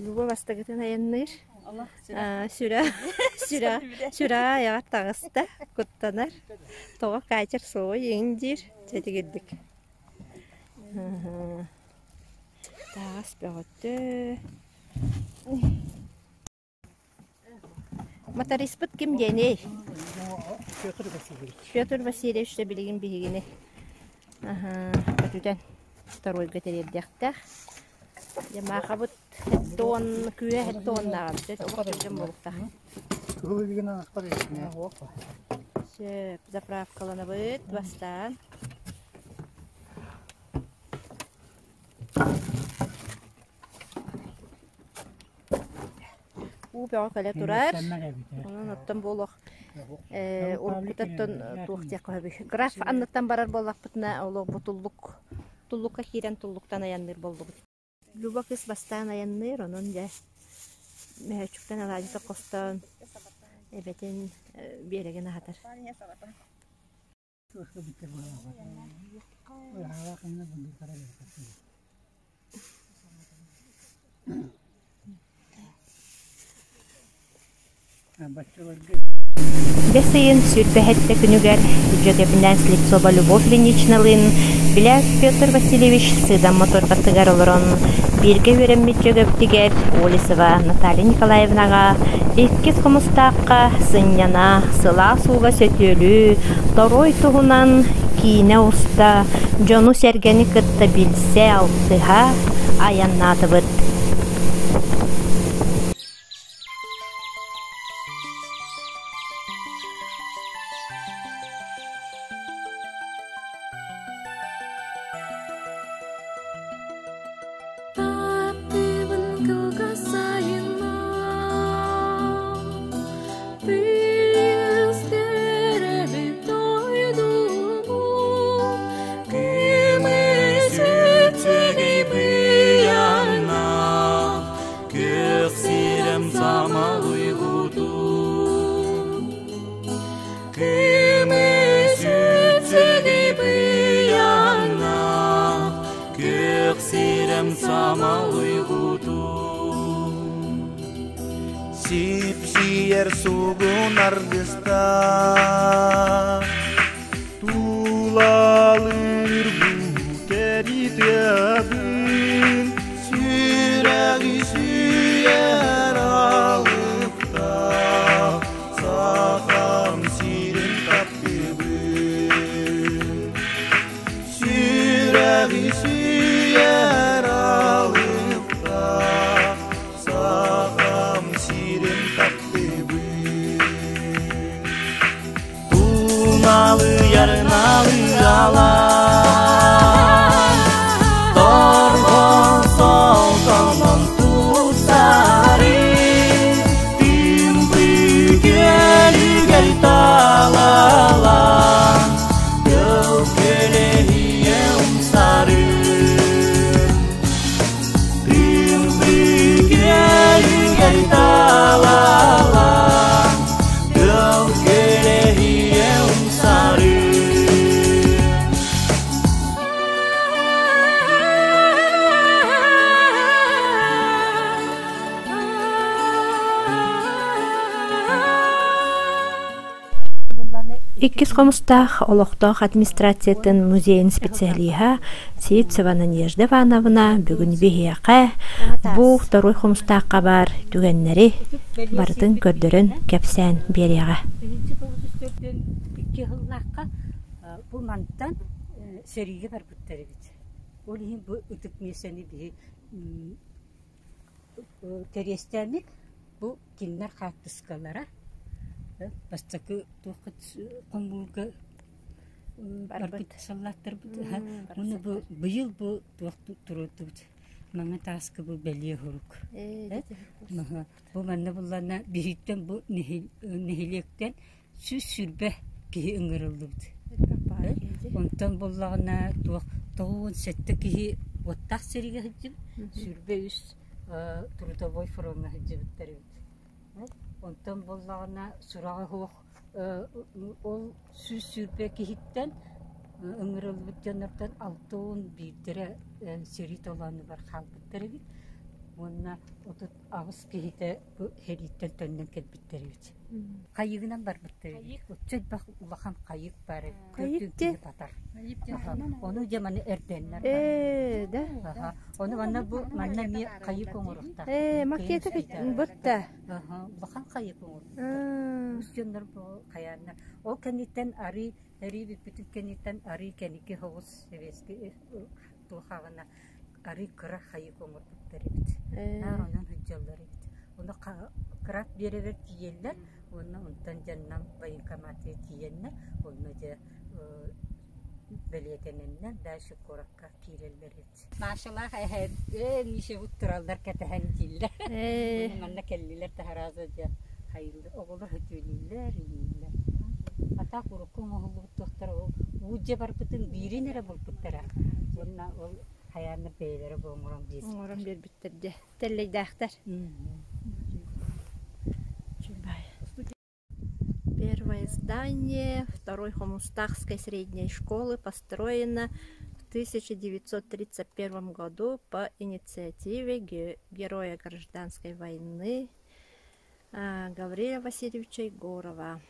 Люба бастакытын айанныыр. Сүрэ, сүрэ, сүрэ айаҕар таҕыста, куттанар. Тоҕо катер суоҕуй иҥ диир, чэтигирдик. Таас бөҕөтө. Моториспыт ким диэний? Петр Васильевич. Петр Васильевич да билигин биһигини көтүтэн второйга тириэрдиэхтээх. Ямахабыт тон күүһэ тоннааҕын олох түргэн буолуохтаах. Кыһыл илигинэн аспар Сөп, заправкаланабыт бастаан. Уу бөҕө кэлэ турар. Онон оттон буолуох э, уруккутаттан туох диэххэ сөбүй. Граф анныттан барар буоллахпытына олох бу туллук туллукка киирэн туллуктан айанныыр буоллубут. Люба кыыс бастаан айанныыр, онон дьэ мөһөөччүктэн алаадьыта хостоон эбэтин биэрэгин аһатар. Бэс ыйын 27 күнүгэр дьүөгэбинээн Слепцова Любовь Ильиничналыын Беляев Петр Васильевич сыыдам мотуоркатыгар олорон бииргэ үөрэммит дьүөгэбитигэр Олесова Наталья Николаевнаҕа иккис хомустаахха сынньана, сылаас ууга сөтүөлүү, торуой туһунан киинэ уста, дьону-сэргэни кытта билсэ, алтыһа айаннаатыбыт. Таптыыбын кылгас сайыннар, Тыас төрөбүт дойдубун, Көмүс үтсүнүй быйаҥнаах, Күөх сирэм самал уйгутун. Көмүс үтсүнүй быйаҥнаах, Күөх сирэм самал уйгутун. Сипсийэр сугун аргыстаах, Тулалыыр бу кэритиэбин, Сүрэҕи сүүйэр алыптаах, Сахам сирин таптыыбын. Сүрэҕи сүүйэр алыптаах, Сахам сирин таптыыбын. Туналыйар налыалар, Торҕон солтонон тустары, Тымпы күөлүгэр талалар, Тыл көлөһүйэ умсары. Тымпы күөлүгэр талалар, Тыл көлөһүйэ умсары. Иккис хомустаах олохтоох администрациятын музейын специалиһа Сивцева Надежда Ивановна бүгүн биһиэхэ бу второй хомустаахха баар түгэннэри барытын көрдөрөн кэпсээн биэриэҕэ. Икки сыллаахха бу мантан сэриигэ барбыттар эбит. Ол иһин бу ытык миэстэни биһи кэриэстээммит бу кинилэр хаартыскалара бастакы туохха хомуурга барбыт саллааттарбыт уонна бу быйыл бу туох туруордубут маҥа тааска бу бэлиэ сурук бу манна буллана биһиттэн бу нэһилиэктэн 120 киһи ыҥырыллыбыт. Онтон буллаҕына туох 97 киһи уоттаах сэриигэ сылдьыбыт, 23 трудовой фроҥҥа сылдьыбыттар эбит. Онтон буллаҕына сураҕа суох ол 120 киһиттэн ыҥырыллыбыт дьоннортон 61-дэрэ сэрии толоонугар хаалбыттар эбит. Уонна 38 киһитэ бу сэрииттэн төннөн кэлбиттэр эбит. Хайыгынан барбыттар эбит. Оччо элбэх улахан хайык баар эбит. Хайык Төрдүн дии. киһи батар. Ону дьэ маны эрдэннэр Ээ, да. Аха. Ону манна бу манна эмиэ хайык оҥоруохтаах. Ээ, макета бытта. Аха, улахан хайык оҥорбуттар. Үс дьоннор бу хайааннар. Ол кэнниттэн арыы эрии бүппүтүн кэнниттэн арыы кэнники соҕус сэбиэскэй туохаҕына арыы кыра хайык оҥорбуттар эбит. Наар онон сылдьаллар эбит. Ону кыраат биэрэрэр тиийэллэр уонна онтон дьоннон военкоматыгар тиийэннэр онно дьэ бэлиэтэнэннэр дальше куоракка киирэллэр эбит. Машалаах эһэ ээ Мишабыт тураллар кэтэһэн дииллэр. Манна кэллилэр таһарааза дьэ хайыыллар оҕолор сөтүөлүүллэр иҥииллэр. Атаак урукку оҥоһуллубут туохтар ол уу дьэ барбытын биирин эрэ булбуттара. Уонна ол хайааннар бэйэлэрэ бу оҥорон биэрбиттэр. Оҥорон биэрбиттэр дьэ. Тэллэйдээхтэр. Первое здание второй Хомустахской средней школы построено в 1931 году по инициативе героя гражданской войны Гаврила Васильевича Егорова.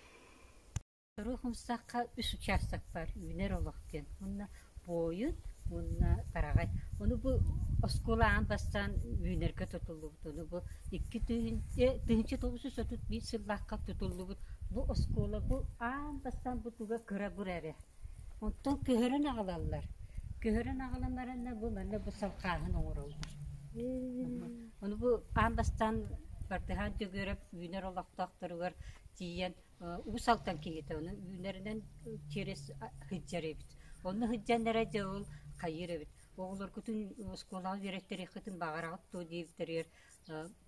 Второй Хомустаахха үс учаастак бар үүнэр олох диэн. Уонна буойун уонна тараҕай. Ону бу оскуола аан бастаан үүнэргэ тутуллубут. Ону бу икки 1931 сыллаахха тутуллубут бу оскуола бу аан бастаан бу туга кыра бур эрэ. Онтон көһөрөн аҕалаллар. Көһөрөн аҕалан баранна бу манна бу салхааһын оҥороллор. Ону бу аан бастаан Бартыһаан Дьөгүөрэп үүнэр олохтоохторугар тиийэн Уус Алтан киһитэ ону үүнэринэн через сылдьар эбит. Онно сылдьан эрэ дьэ ол хайыыр эбит. Оҕолоргутун оскуолаҕа үөрэттэриэххитин баҕараҕыт дуо диэбиттэригэр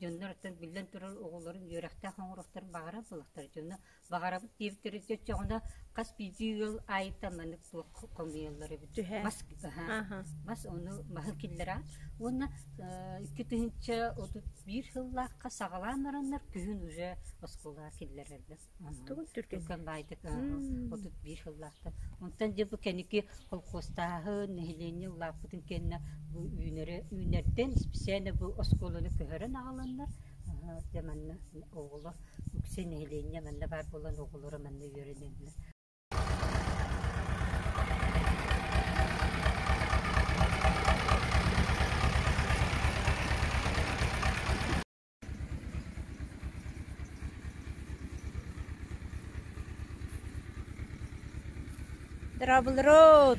дьоннор оттон биллэн турар оҕолорун үөрэхтээх оҥоруохтарын баҕарар буоллахтара. Дьоно баҕарабыт диэбиттэрэ оччоҕуна хас биирдии ыал аайыттан маннык туох хомуйаллар эбит. Мас мас ону маһы киллэрэ уонна 2031 сыллаахха саҕалаан бараннар күһүн уже оскуолаҕа киллэрэллэр. Тугун түргэн? Түргэн баайдык 31 сыллаахтар. Онтон дьэ бу кэнники холкуостааһын, нэһилиэнньэ улааппытын кэннэ бу үүнэрэ үүнэртэн специально бу оскуоланы көһөрөн аҕаланнар дьэ манна оҕолор үксэ нэһилиэнньэ манна баар буолан оҕолоро манна үөрэнэллэр. Дорооболорут!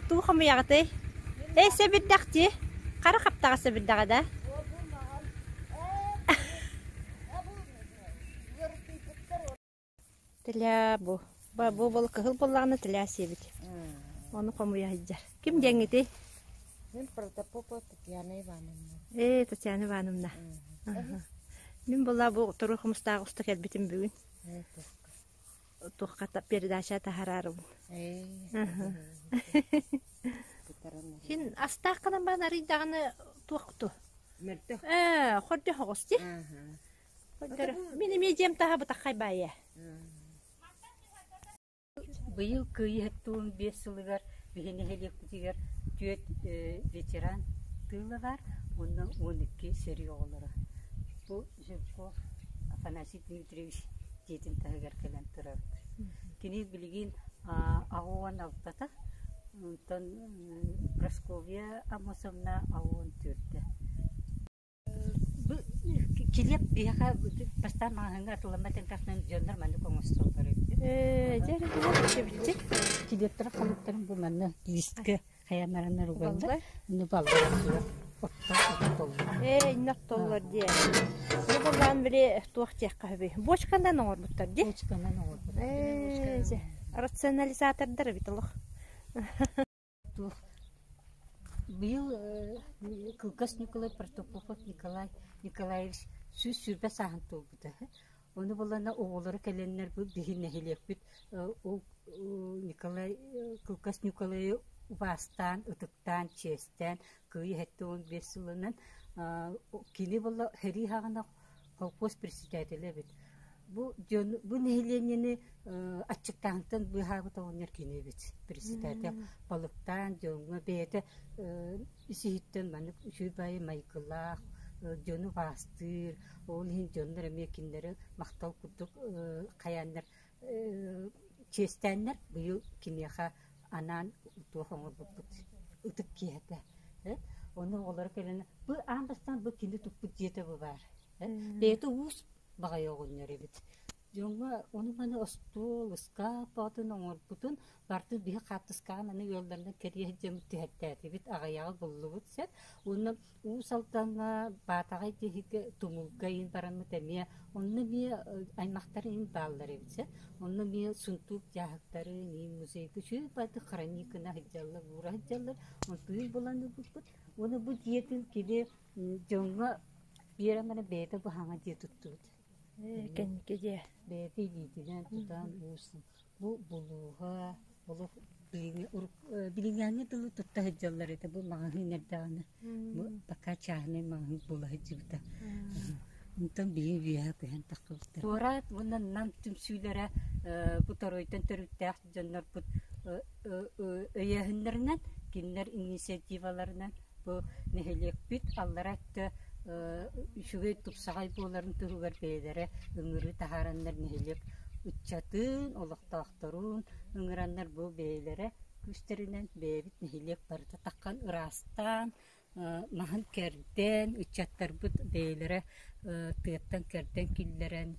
Туу хомуйаҕытый? Эй, сэбирдэхти. Хара хаптаҕа сэбирдэҕэ да? Тилээ бу. Бу бол кыһыл буоллаҕына тилээ сиэбит. Ону хомуйа сылдьар. Ким диэҥҥитий? Мин Протопопова Татьяна Ивановна. Ээ, Татьяна Ивановна. Мин була бу туру хомустаах уста кэлбитим бүгүн. Туохха передача таһараарыбын. Син астаах гынан баран арыйдаҕына туохту? Мөлтөх. Ээ, хордьо хоҕус дии. Мин эмиэ дьиэм таһа бытаххай баайа. Быйыл Кыайыы 75 сылыгар биһи нэһилиэкпитигэр түөрт ветеран тыыла баар уонна 12 сэрии оҕолоро. Бу Жирков Афанасий Дмитриевич дьиэтин таһыгар кэлэн турабыт. Кини билигин 86-та, онтон Прасковья Аммосовна 64-тэ. Килиэп биһиэхэ бастаан маҕаһыыҥҥа атыыламмат элбэхтэн дьоннор маннык оҥостоллор эбит. Ээ, дьэ эрэ билэр Килиэптэрин халыптарын бу манна лиискэ хайааннараннар угаллар. Ону баллар оттоллор. Ээ, иннэ оттоллор диэ. Бу буллаан били туох диэххэ сөбүй? Бочканан оҥорбуттар дии. Бочканан оҥорбуттар. Ээ, дьэ, рационализатордар эбит олох. Туох быйыл Кылгас Ньукулай Протопопов Николай Николаевич 120 сааһын туолбута. Ону булана оҕолоро кэлэннэр бу биһи нэһилиэкпит ол Николай Кылгас Ньукулайы убаастаан, ытыктаан, чиэстээн Кыайыы 75 сылынан кини буолла сэрии саҕана холкуос председателэ эбит. Бу дьон бу нэһилиэнньэни аччыктааһынтан быыһаабыт оҕонньор кини эбит. Председатель балыктаан дьоҥҥо бэйэтэ ис-иһиттэн маннык үчүгэй баайы майгылаах, дьону убаастыыр, ол иһин дьоннор эмиэ кинилэри махтал курдук хайааннар чиэстээннэр быйыл киниэхэ анаан туох оҥорбуппут ытык киэһэтэ. Ону оҕолоро кэлэн бу аан бастаан бу кини туппут дьиэтэ бу баар. Бэйэтэ уус баҕайы оҕонньор эбит. Дьоҥҥо ону-маны остуол, ыскаап бөҕөтүн оҥорбутун барытын биһи хаартыскаҕа маны ыалларынан кэрийэ сылдьан түһэртээтибит, аҕыйаҕы буллубут сөп. Уонна Уус Алдаҥҥа Баатаҕай диэһигэ Тумулга иин бараммыт эмиэ онно эмиэ аймахтар иин бааллар эбит сөп. Онно эмиэ сунтуук дьааһыктарын, иин музейга үчүгэй баҕайытык хранникына сылдьаллар, уура сылдьаллар. Онтуйун булан ылбыппыт. Уонна бу дьиэтин кини дьоҥҥо биэрэн баран бэйэтэ бу саҥа дьиэ туттубут. Кэнники дьиэ. Бэйэтэ илиитинэн тутан уус бу булууһа олох билиҥҥээҥҥи дылы тутта сылдьаллар этэ бу маҕаһыын эрдэҕинэ бу пока чааһынай маҕаһыын буола сылдьыбыта. Онтон биһиги үөһэ көһөн таххыбыттар. Куорат уонна Нам түмсүүлэрэ бу Торуойтан төрүттээх дьоннорбут өйөөһүннэринэн, кинилэр инициативаларынан бу нэһилиэкпит аллара өттө үчүгэй тупсаҕай буоларын туһугар бэйэлэрэ ыҥырыы таһаараннар нэһилиэк ыччатын, олохтоохторун ыҥыраннар бу бэйэлэрэ күүстэринэн бэйэбит нэһилиэк барыта таххан ыраастаан, маһын кэрдэн, ыччаттарбыт бэйэлэрэ тыаттан кэрдэн киллэрэн,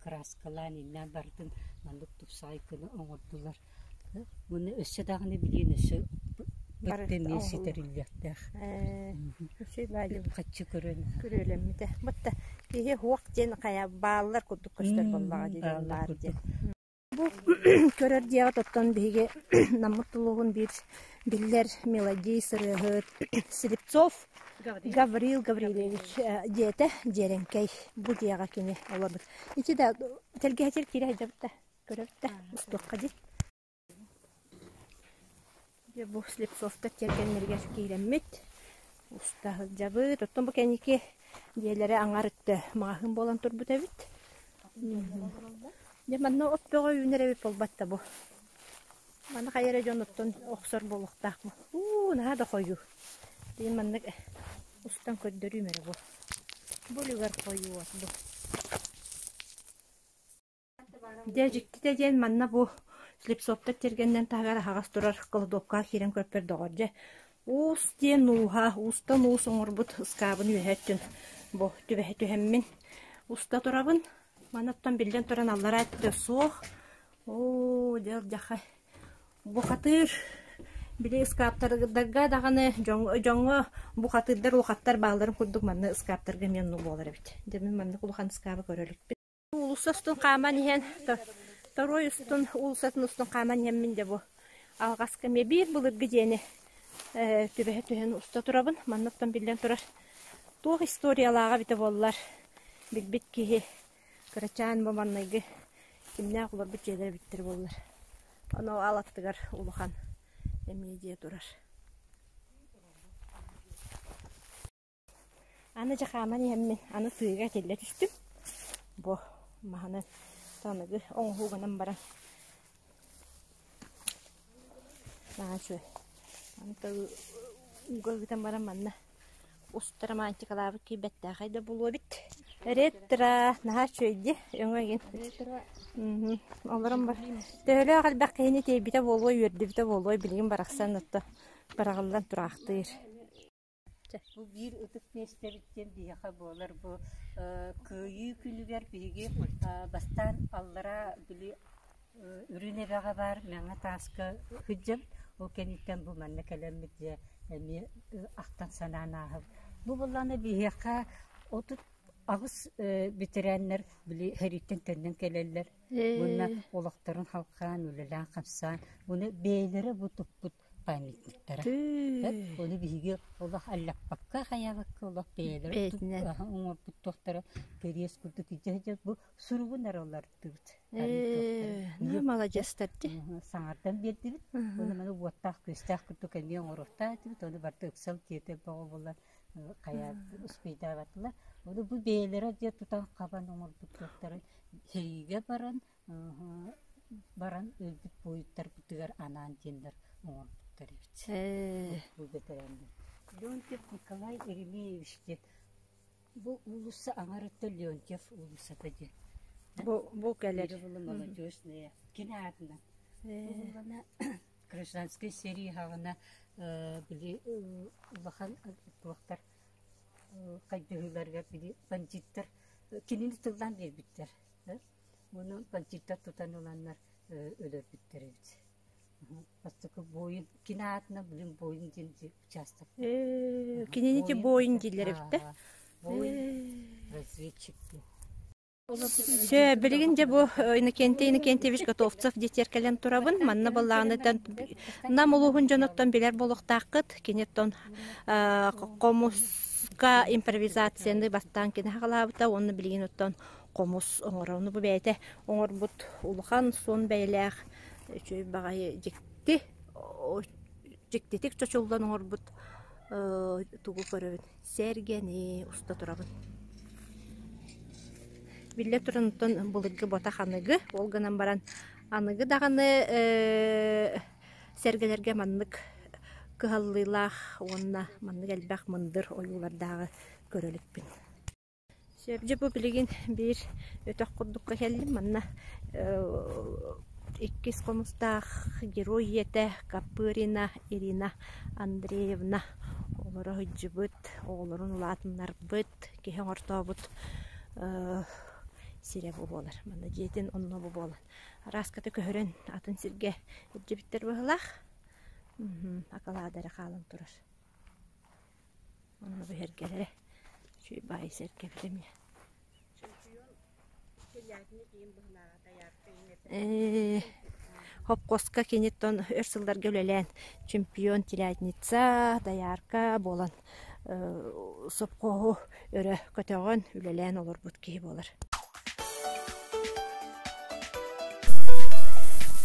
кырааскалаан иннээн барытын маннык тупсаҕай гына оҥордулар. Уонна өссө даҕаны билигин өссө бэрт ситэриллиэхтээх. Хаччы көрөн. Күрүөлэммитэ. Батта киһи хуох диэн хайа бааллар курдук көстөр буоллаҕа диэн баар диэн. Бу көрөр дьиэҕит оттон биһиги Наммыт улууһун биир биллэр мелодист, ырыаһыт Слепцов Гаврил Гаврильевич дьиэтэ Дьиэрэҥкэй. Бу дьиэҕэ кини олорбут. Ити да тэлгэһэтигэр киирэ сылдьабыт да, көрөбүт да, устуохха дии. Дьэ бу Слепцовтар тиэргэннэригэр киирэммит уста сылдьабыт. Оттон бу кэнники дьиэлэрэ аҥар өттө маҕаһыын буолан турбут эбит. Дьэ манна от бөҕө үүнэр эбит буолбат да бу. Маны хайа эрэ дьон оттон охсор буолуохтаах бу. Уу, наһаа да хойуу. Диэн маннык устан көрдөрүүм эрэ бу. Бу үлүгэр хойуу от бу. Дьэ, дьиктитэ диэн манна бу Слепцовтар тиэргэнинэн таһыгар аһаҕас турар кладовкаҕа киирэн көрпөр доҕор дьэ уус диэн ууһа уустан уус оҥорбут ыскаабын үөһэ өттүн бу түбэһэ түһэммин уста турабын манаттан биллэн туран аллараа өттө суох оо дьэ алдьархай бухатыыр били ыскааптарга даҕаны дьоҥҥо бухатыырдар улахаттар баалларын курдук манна ыскааптарга эмиэ оннук буолар эбит дьэ мин маннык улахан ыскаабы көрө иликпин Уулусса устун хааман иһэн, Торуой устун уулуссатын устун хааман иһэммин дьэ бу алҕаска эмиэ биир былыргы дьиэни түбэһэ түһэн уста турабын. Манныктан биллэн турар туох историялааҕа эбитэ буоллар билбит киһи кырачаан бу маннайгы кимнээх олорбут дьиэлэрэ эбиттэр буоллар. Ону ал аттыгар улахан эмиэ дьиэ турар. Аны дьэ хааман иһэммин, аны тыыга этиллэ түстүм. Бу маһынан таныгы оҥоһуу гынан баран наһаа үчүгэй. Аны ууга ыытан баран манна уста романтикалаабыт киирбэттээхэй да буолуо эбит. Ретро наһаа үчүгэй дии, өҥө игин. Олорон бар. Төһөлөөх элбэх киһини тиэйбитэ буолуой, үөрдүбүтэ буолуой, билигин барахсан отто быраҕыллан тураахтыыр. Бу биир ытык миэстэбит диэн биһиэхэ буолар бу Кыайыы күнүгэр биһиги бастаан аллараа били Үрүн Эбэҕэ баар Мэҥэ Тааска сылдьабыт. Ол кэнниттэн бу манна кэлэммит дьэ эмиэ ахтан санаан ааһабыт. Бу буоллаҕына биһиэхэ 38 бэтэрээннэр били сэрииттэн төннөн кэлэллэр. Уонна олохторун халҕаан, үлэлээн-хамсаан, уонна бэйэлэрэ бу туппут памятниктара. Ону биһиги олох аллаппакка хайаабакка олох бэйэлэрэ оҥорбут туохтара кэриэс курдук илдьэ бу суругун эрэ уларыттыбыт. Маладьыастар дии. Саҥардан биэрдибит. Ону маны уоттаах күөстээх курдук эмиэ оҥоруохтаах этибит. Ону барыта ыксал тиэтэл бөҕө буолан. Хайа успейдаабатылар. Ону бу бэйэлэрэ дьэ тутан хабан оҥорбут туохтарын сэриигэ баран баран өлбүт буойуттарбытыгар анаан диэннэр оҥорбуттар эбит. Бу бэтэрээннэр. Леонтьев Николай Еремеевич диэн бу уулусса аҥарыттан Леонтьев уулуссата диэн. Бу бу кэлэр. Молодежная. Кини аатынан. Бу гражданскай сэрии хаҕына били улахан туохтар хайдыһыыларыгар били бандьыыттар кинини тыллаан биэрбиттэр. Ону бандьыыттар тутан ыланнар өлөрбүттэр эбит. Бастакы буойун, кини аатынан билин буойун диэн учаастак. Кинини ти буойун дииллэр эбит да? Буойун, разведчик диэн. Чэ, билигин дьэ бу Иннокентий Иннокентьевич Готовцев диэтиэр кэлэн турабын. Манна былааныттан Нам улууһун дьонуттан билэр буолуохтааххыт. Киниттэн хомуска импровизацияны бастаан кини хаҕалаабыта уонна билигин оттон хомус оҥорор. Ону бу бэйэтэ оҥорбут улахан суон бэйэлээх үчүгэй баҕайы дьикти дьиктитик чочуллан оҥорбут тугу көрөбүн сэргэни уста турабын. Биллэ туран оттон былыргы ботах аныгы, ол гынан баран аныгы даҕаны сэргэлэргэ маннык кыһаллыылаах уонна маннык элбэх мындыр ойуулардааҕы көрө иликпин. Сөп, дьэ бу билигин биир өтөх курдукка кэллим. Манна иккис хомустаах герой ийэтэ Копырина Ирина Андреевна олоро сылдьыбыт, оҕолорун улаатыннарбыт, киһи оҥортообут сирэ бу буолар. Манна дьиэтин онно бу буолан. Арааската көһөрөн атын сиргэ илдьибиттэр быһыылаах. Акалаада эрэ хаалан турар. Онно биһэргэлэрэ үчүгэй баайы сэргэбит эмиэ. Хопкуоска киниттэн өр сылларга үлэлээн чемпион телятница, доярка буолан сопхуоһу өрө көтөҕөн үлэлээн олорбут киһи буолар.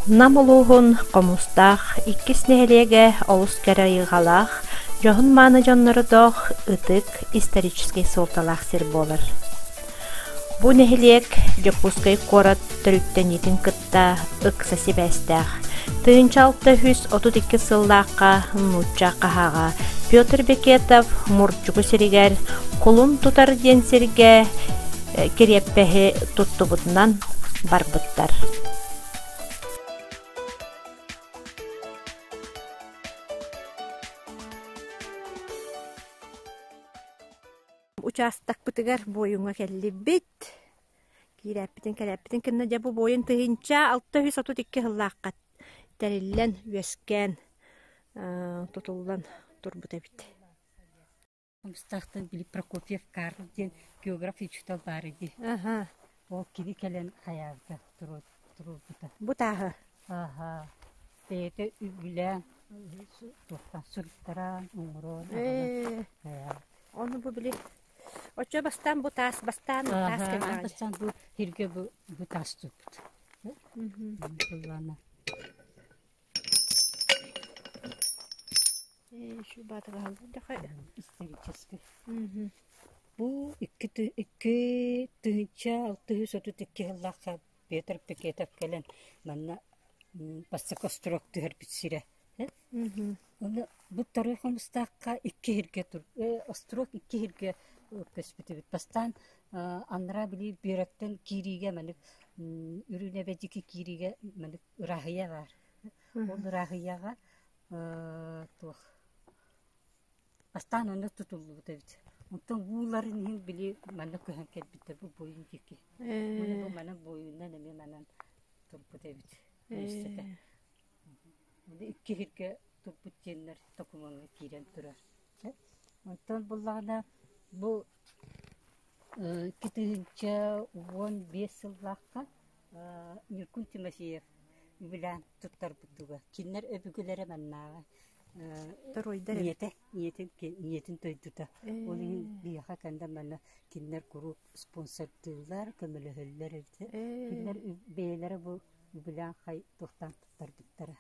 Нам улууһун Хомустаах иккис нэһилиэгэ олус кэрэ айылҕалаах, дьоһун-мааны дьоннордоох ытык историческай суолталаах сир буолар. Бу нэһилиэк Дьокуускай куорат төрүттэниитин кытта ыкса сибээстээх. 1632 сыллаахха нуучча хаһааҕа Петр Бекетов Мурчуку сиригэр Кулун тутар диэн сиргэ кириэппэһи туттубутунан барбыттар. Учаастакпытыгар буойуҥҥа кэллибит. Киирээппитин кэлээппитин кэннэ дьэ бу буойун 1632 сыллаахха тэриллэн, үөскээн, тутуллан турбут эбит. Хомустаахтан били Прокопьев Карл диэн географ учуутал баар ди. Аха. Ол кини кэлэн хайаабыта туруорбута. Бу тааһы. Аха. Бэйэтэ үбүлээн туохтан суруттаран оҥорон хайаабыт. Ону бу били Оччо бастаан бу таас бастаан таас Аха, бастаан бу сиргэ бу бу таас туппут. Быллана. Исторический. Бу 2632 сыллаахха Петр Пикетов кэлэн манна бастакы острог түһэрбит сирэ. Оны бу второй хомустаахха икки сиргэ тур острог икки сиргэ көспүтүбүт. Бастаан анараа били биэрэктэн киириигэ манык Үрүнэбэ диэки киириигэ манык ырааһыйа баар. Ол ырааһыйаҕа туох бастаан онно тутуллубут эбит. Онтон ууларын иһин били манна көһөн кэлбиттэр бу буойун диэки. Уонна бу манан буойунан эмиэ манан турбут эбит миэстэтэ. Аны икки сиргэ турбут диэннэр докумуоҥҥа киирэн турар. Онтон буллаҕына бу 2015 сыллаахха Ньургун Тимофеев үбүлээн туттарбытыгар кинилэр өбүгэлэрэ маннааҕы ийэтэ ийэтин ийэтин дойдута ол иһин биһиэхэ кэннэ манна кинилэр куруук спонсордыыллар көмөлөһөллөр эбит кинилэр бэйэлэрэ бу үбүлээн хай туохтаан туттарбыттара.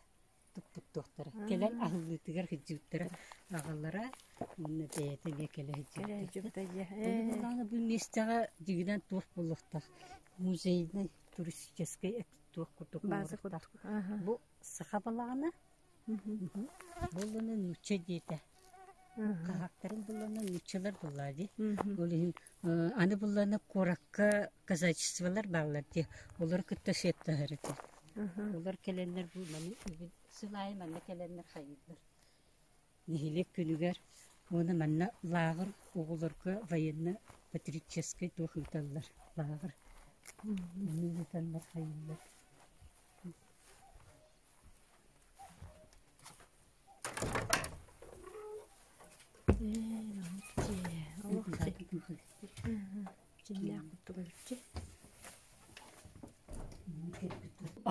Туппут туохтара. Кэлэн аһыллыытыгар сылдьыбыттара аҕалара уонна бэйэтэ эмиэ кэлэ сылдьыбыта. Ону бу миэстэҕэ дьиҥинэн туох буолуохтаах музейнай туристическай туох курдук оҥоруохтаах. Бу саха балаҕана буоллуна нуучча диэтэ. Хаһаактарын буллана нууччалар буллаа дии. Ол иһин аны буллана куоракка казачестволар бааллар дии. Олору кытта сыаттаһар этим. Олор кэлэннэр бу маны сыл аайы манна кэлэннэр хайыыллар. Нэһилиэк күнүгэр уонна манна лааҕыр оҕолорго военно-патриотическай туох ыыталлар лааҕыр. Ону ыытаннар хайыыллар.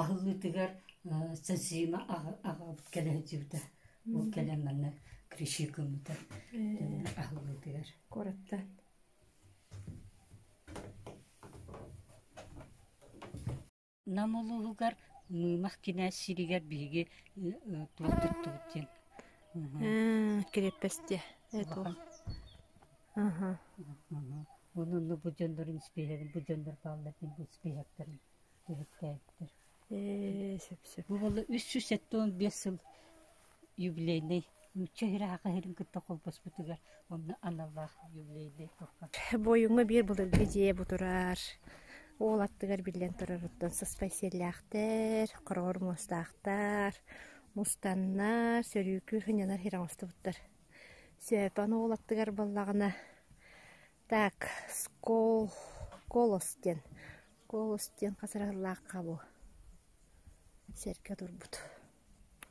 Аһыллыытыгар Сазима аҕабыт кэлэ сылдьыбыта. Ол кэлэн манна крещи гыммыта аһыллыытыгар. Куораттан. Нам улууһугар Мыымах кинээс сиригэр биһиги туох туттубут диэн Кириэппэстиэ Ону онно бу дьоннорун испииһэгин бу дьоннор бааллар диэн бу испииһэктэрин түһүктээбиттэр. Сөп сөп. Бу буолла 375 сыл юбилейнай нуучча сирэ саха сирин кытта холбоспутугар онно аналлаах юбилейнай туохха. Буойуҥҥа биир былыргы дьиэ бу турар. Уол аттыгар биллэн турар оттон сыспай сиэллээхтэр, хороҕор муостаахтар, мустаннар, сөрүүкүү сынньанар сир оҥостубуттар. Сөпөн уол аттыгар буоллаҕына так скол колос диэн колос диэн хас эрэ сыллаахха бу сэргэ турбут.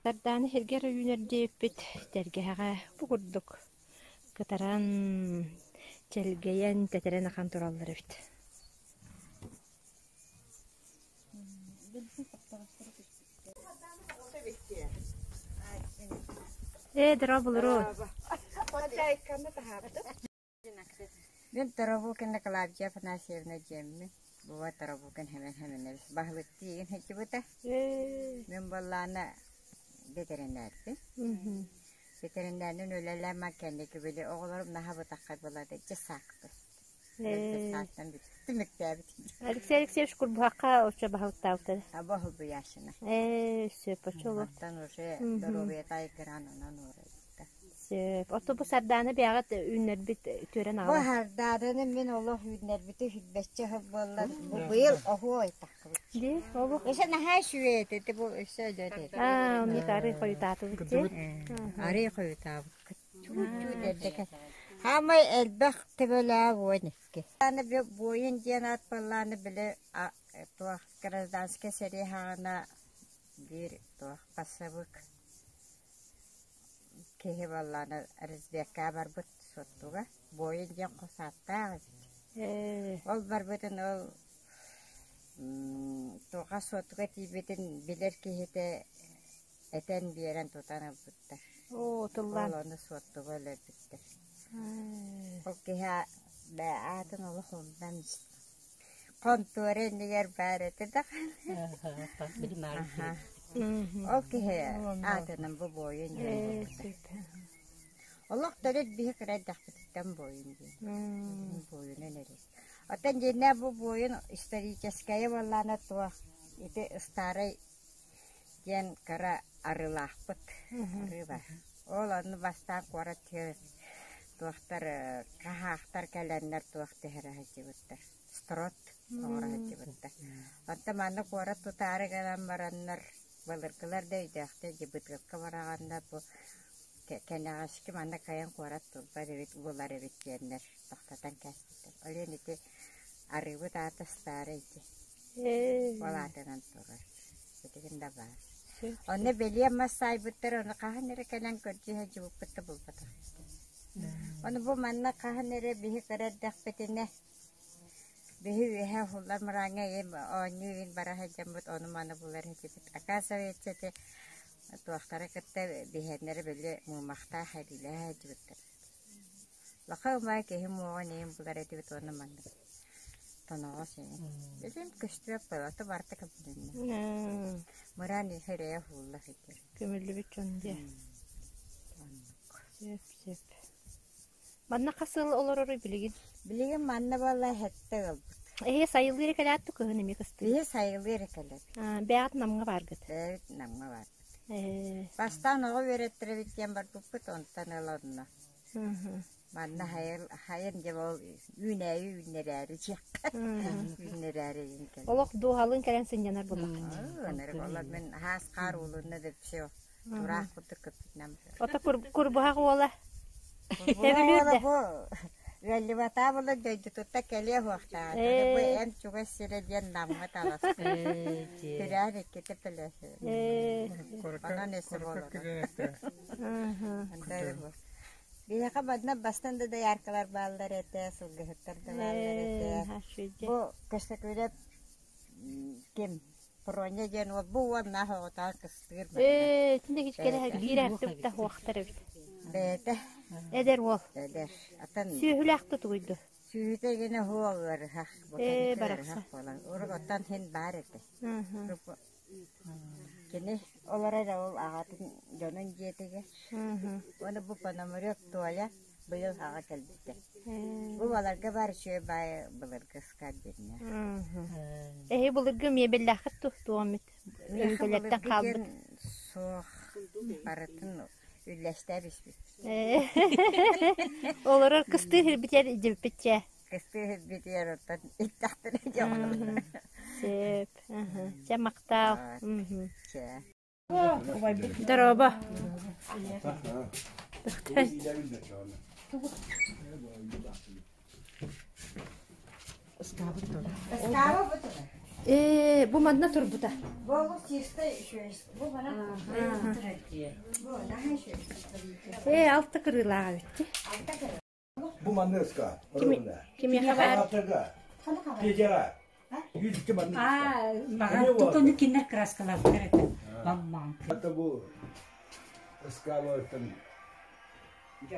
Сардаана сиргэ эрэ үүнэр диэбиппит тэлгэһэҕэ бу курдук кытаран, чэлгэйэн, тэтэрэн ахан тураллар эбит. Ээ, дорооболору. Мин Торобукина Клавдия Афанасьевна диэммин. Бува Торобукин Хэмэн Хэмэнэбис баһылыктыы сылдьыбыта. Мин буоллаана бэтэринээрбин. Бэтэринээринэн үлэлээн кэнники били оҕолорум наһаа бытаххай буолаата дьэ саакпын. Сааттан түмүктээбит. Алексей Алексеевич Курбуһахха оччо баһылыктаабыта. Аба Хубуяшина. Ээ, сөп, оччолор. Оттон уже доруобуйата айгыраан онон уурайбыта. Сөп. Ото бу сардаана бэйэҕит үүннэрбит түөрэн Бу аҕалан. хардааданы мин олох үүннэрбити сүрбэччэ сыл буолла. Бу быйыл оһуо ыйтахпыт. Дии, олох. Өссө наһаа үчүгэй этэ, ити бу өссө өлөр этэ. Аа, оннук арыы хойутаатыбыт дии. Арыы хойутаабыккыт. Чуут-чуут эрдэ Хаамай элбэх төбөлөөх 12. Аны буойун диэн аат буоллааны били туох гражданскай сэрии хаҕана биир туох бассабык Киһи буоллаҕына разведкаҕа барбыт Суоттуга, буойун диэн хос ааттаах эбит. Ол барбытын ол туохха Суоттуга тиийбитин билэр киһитэ этэн биэрэн тутан ылбыттар. Оо, тыллаан. Ол ону Суоттуга өлөрбүттэр. Ол киһи аатын олох умнан Хонтуора иннигэр баар этэ да Ол киһи аатынан бу буойун диэн буолбута. Олох төрүт биһи кыра эрдэхпититтэн буойун диэн. Буойунан эрэр. Оттон дьиҥнээх бу буойун историческайа буоллаҕына туох ити старай диэн кыра арыылаахпыт арыы бар. Ол онно бастаан куорат туохтар хаһаахтар кэлэннэр туох түһэрэ сылдьыбыттар строт оҥоро сылдьыбыттар. Онтон манна куорат тутаары гынан бараннар былыргылар да өйдөөхтөр дьэ бытыылка быраҕаннар бу кэнэҕэски манна кыайан куорат турбат эбит булар эбит диэннэр тохтотон кээспиттэр. Ол иһин ити арыыбыт аата старый ити. Ол аатынан турар. Билигин да баар. Онно бэлиэ мас саайбыттар, ону хаһан эрэ кэлэн көрдүү сылдьыбыппыт да булбатах. Ону бу манна хаһан эрэ биһи кыра эрдэхпитинэ биһи үөһэ уһуллар мырааҥҥа ийэм оонньуу иһин бара сылдьаммыт ону-маны булар этибит. Оказывается, ити туохтары кытта биһиэннэрэ били муомахтаах эриилэһэ сылдьыбыттар. Лаха умай киһи муоҕун иһин булар этибит уонна маннык. Тоноҕос ини. Билим көстүбэт буолла, барыта көмүлүннэ. Мыраан иһэ уһуулла сылдьар. Көмүллүбүт дьон дьэ. Сөп, сөп. Манна хас сыл олороруй билигин? Билигин манна буолла сэттэ ыалбыт. Эһиги сайылыыр кэлээт кыһын эмиэ кыстыыр. Биһи сайылыыр кэлэбит. Бэйэҕит Намҥа бааргыт. Бэйэбит Намҥа баарбыт. Бастаан оҕо үөрэттэрэбит диэн барбыппыт, онтон ыла онно. Манна хайын, хайын дьэ ол үүнээйи үүннэрээри дьиэххэ үүннэрээри диэн кэллим. Олох дууһалыын кэлэн сынньанар буоллаххыт. Ынырык олор мин хаас хаар уулунна да все тураах курдук көппүтүнэн Ото курбуһах уола Курбуһах уола бу ыаллыбатаа буолан дойдутуттан кэлиэ суохтаах. Бу эн чугас сирэ диэн Намҥа таҕыста. Күрээн иккитэ пөлөсү. Онон өссө буолар. Биһиэхэ манна бастан да дояркалар бааллар этэ, сылгыһыттар да бааллар этэ. Бу Көстөкүүрэп ким Проня диэн уол бу уоннаах оҕотоон кыстыыр манна. Ээ, итиннэ кичкэлэһэ биир артыбыта хуохтар эбит. Бэйэтэ. Эдэр уол. Эдэр. Атын Сүөһүлээх тутугуйду. Сүөһүтэ гинэ хуо ыарыһах. Ээ, барахсан. Ыарыһах буолан. Урук оттон хин баар этэ. Кини олорор ол аҕатын дьонун дьиэтигэр. Уонна бу Пономарев Толя быйыл аҕа кэлбитэ. Бу баларга баар үчүгэй баай былыргы ыскаап диэннээх. Эһи былыргы миэбэллээххит туох эмит өбүгэлэртэн хаалбыт? Суох, барытын үллэстээ биспит. Олорор кыстыы сирбитигэр илдьибиппит чээ. Кыстыы сирбитигэр оттон иттэхтэрэ дьоҕолор. Сөп. Чэ махтаал. Чэ. Дорообо. Ээ, бу манна турбута. Ээ, алта кырыылаах эбит. Бу манна ыска. Кимиэхэ баар? Петяҕа. Жүзүккэ маннык Аа, тутуну кинилэр краскалаабыттар этэ. Маммаан. Это бу ыскаабыттан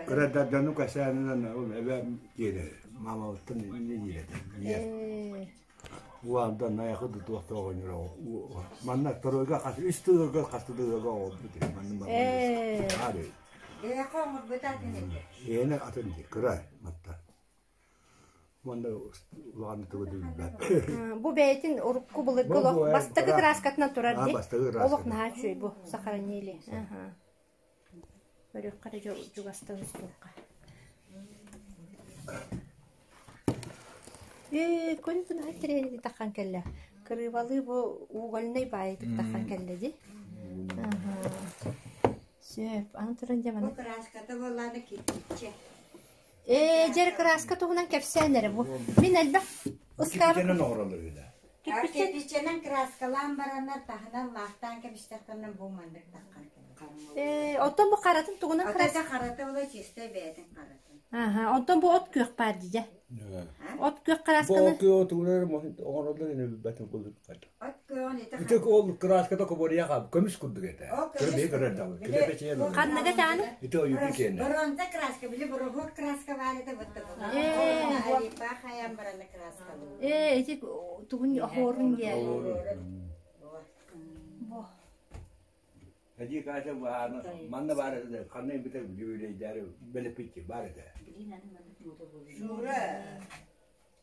кырадардану касаанынан ол эбэм диэри мамабыттан инне диирэтэ. Уандан найахы тутуохта оҕонньоро манна второйга хас үс тыгырга хас тыгырга оҕолбут манна манна Эйэхэ оҥорбута атын этэ. Эйэни атын дии, кыра матта. Манна улахан тугу да билбэт. Бу бэйэтин урукку былыргы олох бастакы краскатынан турар дии. Олох наһаа үчүгэй бу сохранили. Көрүөххэ эрэ чугастан устуохха. Ээ, күн күн тирээни таххан кэллэ. Кырыыбалыы бу угольнай баайытык таххан кэллэ дии. Сөп, аны туран дьэ маны. Бу краската буоллаана кирпиччэ. Ээ, дьэр краска туһунан кэпсээн эрэ бу. Мин элбэх ыскаабы... Кирпиччэнэн оҥороллор үһү Кирпиччэнэн краскалаан бараннар таһынан лаахтаан кэбистэхтэринэ бу маннык таххан Ээ, оттон бу харатын тугунан краска? Харата була чистай бэйэтин харатын. Аха, онтон бу от күөх баар дии От күөх красканы... Бу от күөх тугунан оҥороллор ини билбэтим куллук От күөҕүн ити Ити ол краската кобория хаал көмүс курдук этэ. Көрбөйө көрөр даҕаны. Килэпэчийэн Ханныга тааны? Ити ойуку киэнэ. Бронза краска, били бороһуок краска баар этэ бытта бу. Арипа хайан бараны краскалыы. Ээ, ити тугун оһуорун диэ. Бу. Эдии Катя манна баар этэ, ханна имбитэ юбилейдээри бэлэппитти баар этэ. Шура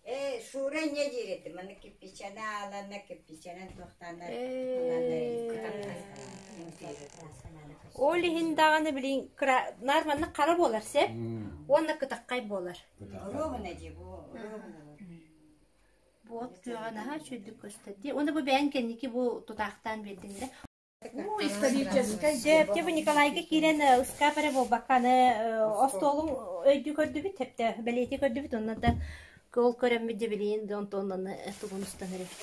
Ээ, Шура инньэ диир этим, аны кирпичэни ааланна, кирпичэнэн туохтааннар Ол иһин даҕаны билин кыра наар маннык хара буолар сеп уонна кытаххай буолар. Оруобуна дии бу, оруобуна. Буот күөҕэ наһаа үчүгдүк көстөр дии. Уонна бу бэйэҥ кэнники бу тутаахтаан биэрдиҥ да. Историческай Дьэ, бу Николайга киирэн ыскаап эрэ буолбакка аны остуолун өйдүү көрдүбүт, тэптэ бэлиэтии көрдүбүт, онно да ол көрөммүт дьэ билигин да онтон аны тугун устан эрэбит.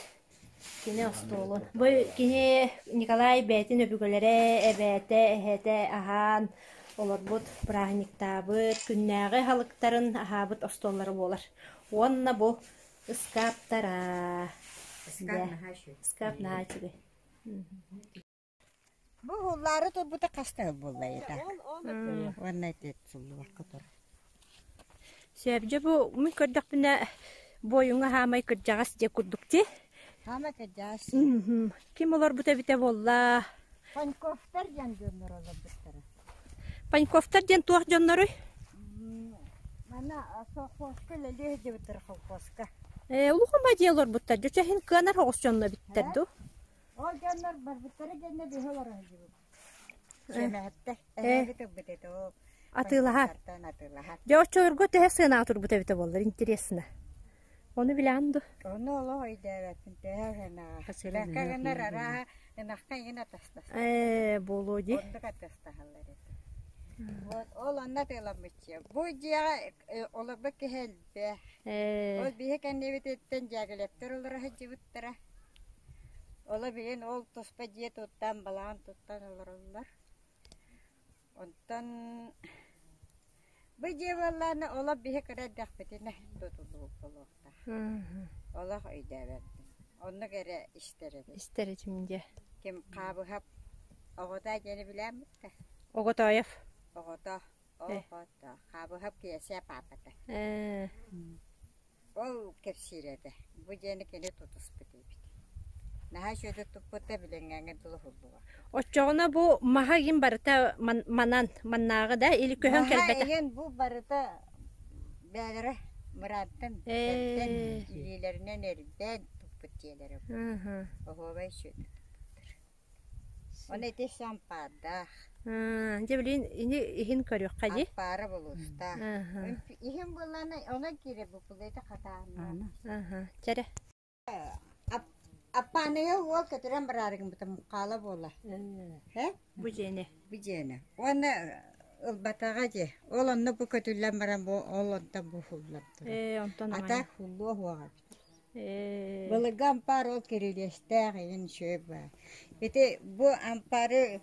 Кини остуолун. Бу кини Николай бэйэтин өбүгэлэрэ, эбээтэ, эһэтэ аһаан олорбут, бырааһынньыктаабыт, күннээҕи аһылыктарын аһаабыт остуоллара буолар. Уонна бу ыскааптара. Ыскаап наһаа үчүгэй. Бу уһуллаары турбута хас да сыл буолла это. Уонна ити суллубакка турар. Сөп, дьэ бу мин көрдөхпүнэ, Буойуҥҥа хаамай кырдьаҕас дьиэ курдук дии. Хаамай кырдьаҕас. Ким олорбут эбитэ буолла? Паньковтар диэн дьоннор олорбуттара. Паньковтар диэн туох дьонноруй? Манна совхозка үлэлии сылдьыбыттар колхозка. Ээ, улахан ба дьиэ олорбуттар. Дьэ, иһин кыанар оҕус дьонно эбиттэр дуу? Ол дьоннор барбыттара дьэннэ биһи олоро сылдьыбыт. Сэмэһэттэр. Эһэбит ылбыт этэ ол. Атыылаһар. Атыылаһар. Дьэ, оччолорго төһө сыанаҕа турбут эбитэ буоллар, интересно. Ону билэҕин дуо? Ону олох өйдөөбөппүн төһө сыанаҕа. Бэккэ гынар арааһа ынахха иҥин атастаһар. Ээ, буолуо дии. Оннук атастаһаллар этэ. Вот ол онно атыыламмычча. Бу дьиэҕэ олорбут киһи элбэх. Ээ. Ол биһи кэннибититтэн дьээгэлэптэр олоро сылдьыбыттара. Оло билин ол туспа дьиэ туттан, балаҕан туттан олороллор. Онтон бу дьиэ буоллаҕына олох биһи кыра эрдэхпитинэ тутуллубут буолуохтаах. Олох өйдөөбөппүн. Оннук эрэ истэр эбит. Истэр этим дьэ. Ким Хаабыһап оҕото диэни билээммит да? Оготоев. Оҕото, оҕото. Хаабыһап Киэсэ паапата. Ээ. Ол кэпсиир этэ. Бу дьиэни кини тутуспут эбит. Наһаа үчүгэйдик туппута билиҥҥээҥҥэ дылы уһуллуга. Оччоҕуна бу маһа игин барыта манан маннааҕы да или көһөн Маһа кэлбэтэ? игин бу барыта бээлэрэ мыраантан, бэртэн илиилэринэн эрбээн туппут дьиэлэрэ бу. Оһуобай үчүгэйдик туппуттар. Оны ити сампаардаах. Дьэ билин ини иһин көрүөххэ дии. Ампаара булуустаах. Иһин буллаана онон киирэ буппулуйта хатаанна. Чэрэ. Аппааныга уол көтүрэн бараары гыммыта муххаала буола. Э? Бу дьиэни. Бу дьиэни. Уонна ылбатаҕа дии. Ол онно бу көтүллэн баран бу ол онтон бу хуллан турар. Ээ, онтон Ата хуллуо суоҕа эбит. Ээ. Былыргы ампаар ол кирилиэстээх игин үчүгэй баар. Ити бу ампаары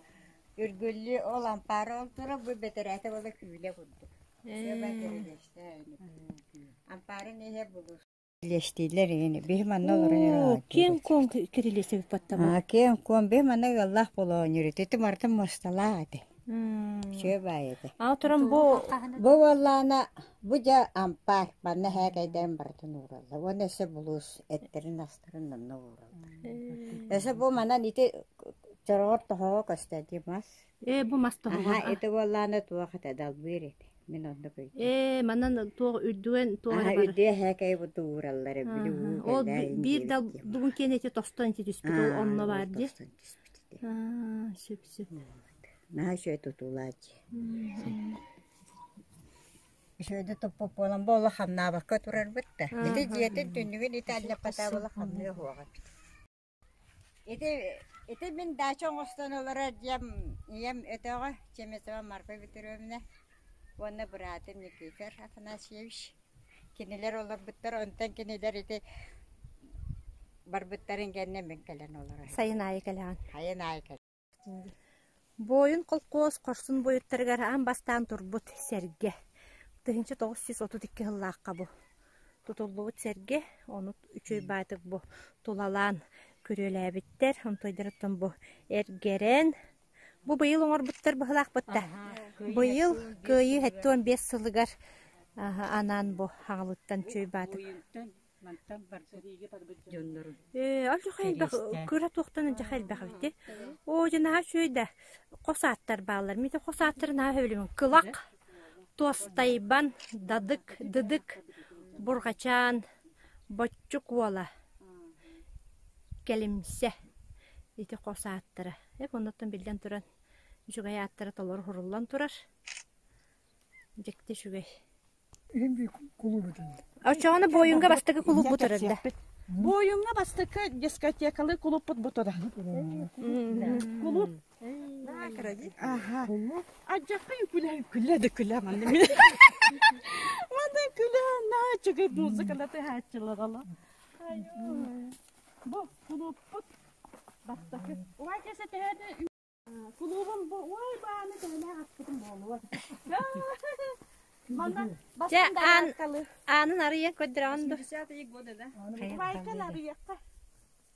үргүллүү ол ампаары ол турар бу бэтэрээтэ буола күүлэ курдук. Үчүгэй кирилиэстээх ини. Ампаарын иһэ булуус. Кирилиэстииллэр игини. Биһи манна олорон Оо, киэҥ-куоҥ кирилиэс эбит баттаба. Аа, киэҥ-куоҥ биһи манна ыаллаах буола оонньуур ити. Ити мартын муосталаах этэ. Үчүгэй баайы этэ. Аа, туран бу Бу буоллаҕына бу дьэ ампаар манна һээкэйдэрин барытын уураллар уонна өссө булуус эттэрин-астарын онно уураллар. Өссө бу манан ити чороҕор тоһоҕо көстөр дии мас. Ээ, бу мас тоһоҕо. Аһа, ити буоллаҕына туох этэ далбыыр этэ. Мин оннук өйдүүм. Ээ, манан туох үрдүгэн туох Аһа, эрэ бар. үрдүгэ һээкэйи бу уураллар били уу Ол кэлээ биир диэбит дал дии. дугун киэн ити тостон ити түспүт ол Аа, онно ол баар дии. тостон түспүт ити. Аа, сөп сөп. Наһаа үчүгэй тутуулаах дьиэ. Үчүгэйдик туппут буолан бу олох хамнаабакка турарбыт да. Ити дьиэтин түннүгүн ити алльаппатаа буола хамныа суоҕа эбит. Ити ити мин даача оҥостон олорор дьиэм ийэм өтөҕө Чемезова Марфа Петровна уонна быраатым Никифор Афанасьевич кинилэр олорбуттар онтон кинилэр ити барбыттарын кэннэ мин кэлэн олорор. Сайын аайы кэлэҕин. Сайын аайы кэлэн. Буойун холкуос хорсун буойуттарыгар аан бастаан турбут сэргэ. 1932 сыллаахха бу тутуллубут сэргэ, ону үчүгэй баайтык бу тулалаан күрүөлээбиттэр, онтойдоруттан бу эргэрэн, бу быйыл оҥорбуттар быһылаахпыт да. Быйыл Кыайыы 75 сылыгар анаан бу хаҥалыттан үчүгэй баатык Мантан барбыт дьоннорун Ээ, алдьархай элбэх, кыра туохтан алдьархай элбэх эбит дии. Оо, дьэ наһаа үчүгэй да хос ааттар бааллар. Мин хос ааттары наһаа сөбүлүүбүн. Кылак, Туостайбан, Дадык, Дыдык, Бурҕачаан, Боччук уола, Кэлимсэ. Ити хос ааттара. Эп оннуттан биллэн туран үчүгэй ааттара толору суруллан турар. Дьикти үчүгэй. Иһин бии кулууп этин. Оччоҕуна Буойуҥҥа бастакы кулууп бу турар да? Буойуҥҥа бастакы дискотекалыы кулууппут бу турар. Кулууп. Аха. Адьакка күлэ күлэ да күлэ манна мин. Манна күлэ наһаа үчүгэй музыкалар тыһааччылар ала. Бу кулууппут бастакы. Уай кэсэ төһөдө Кулуубум бу ой бааны төһөлөөх аспытым буолуо. Манна Дьэ, аан, аанын арыйан көрдөрөҕүн дуо? 80-е годы, да? Убайкан арыйыахха.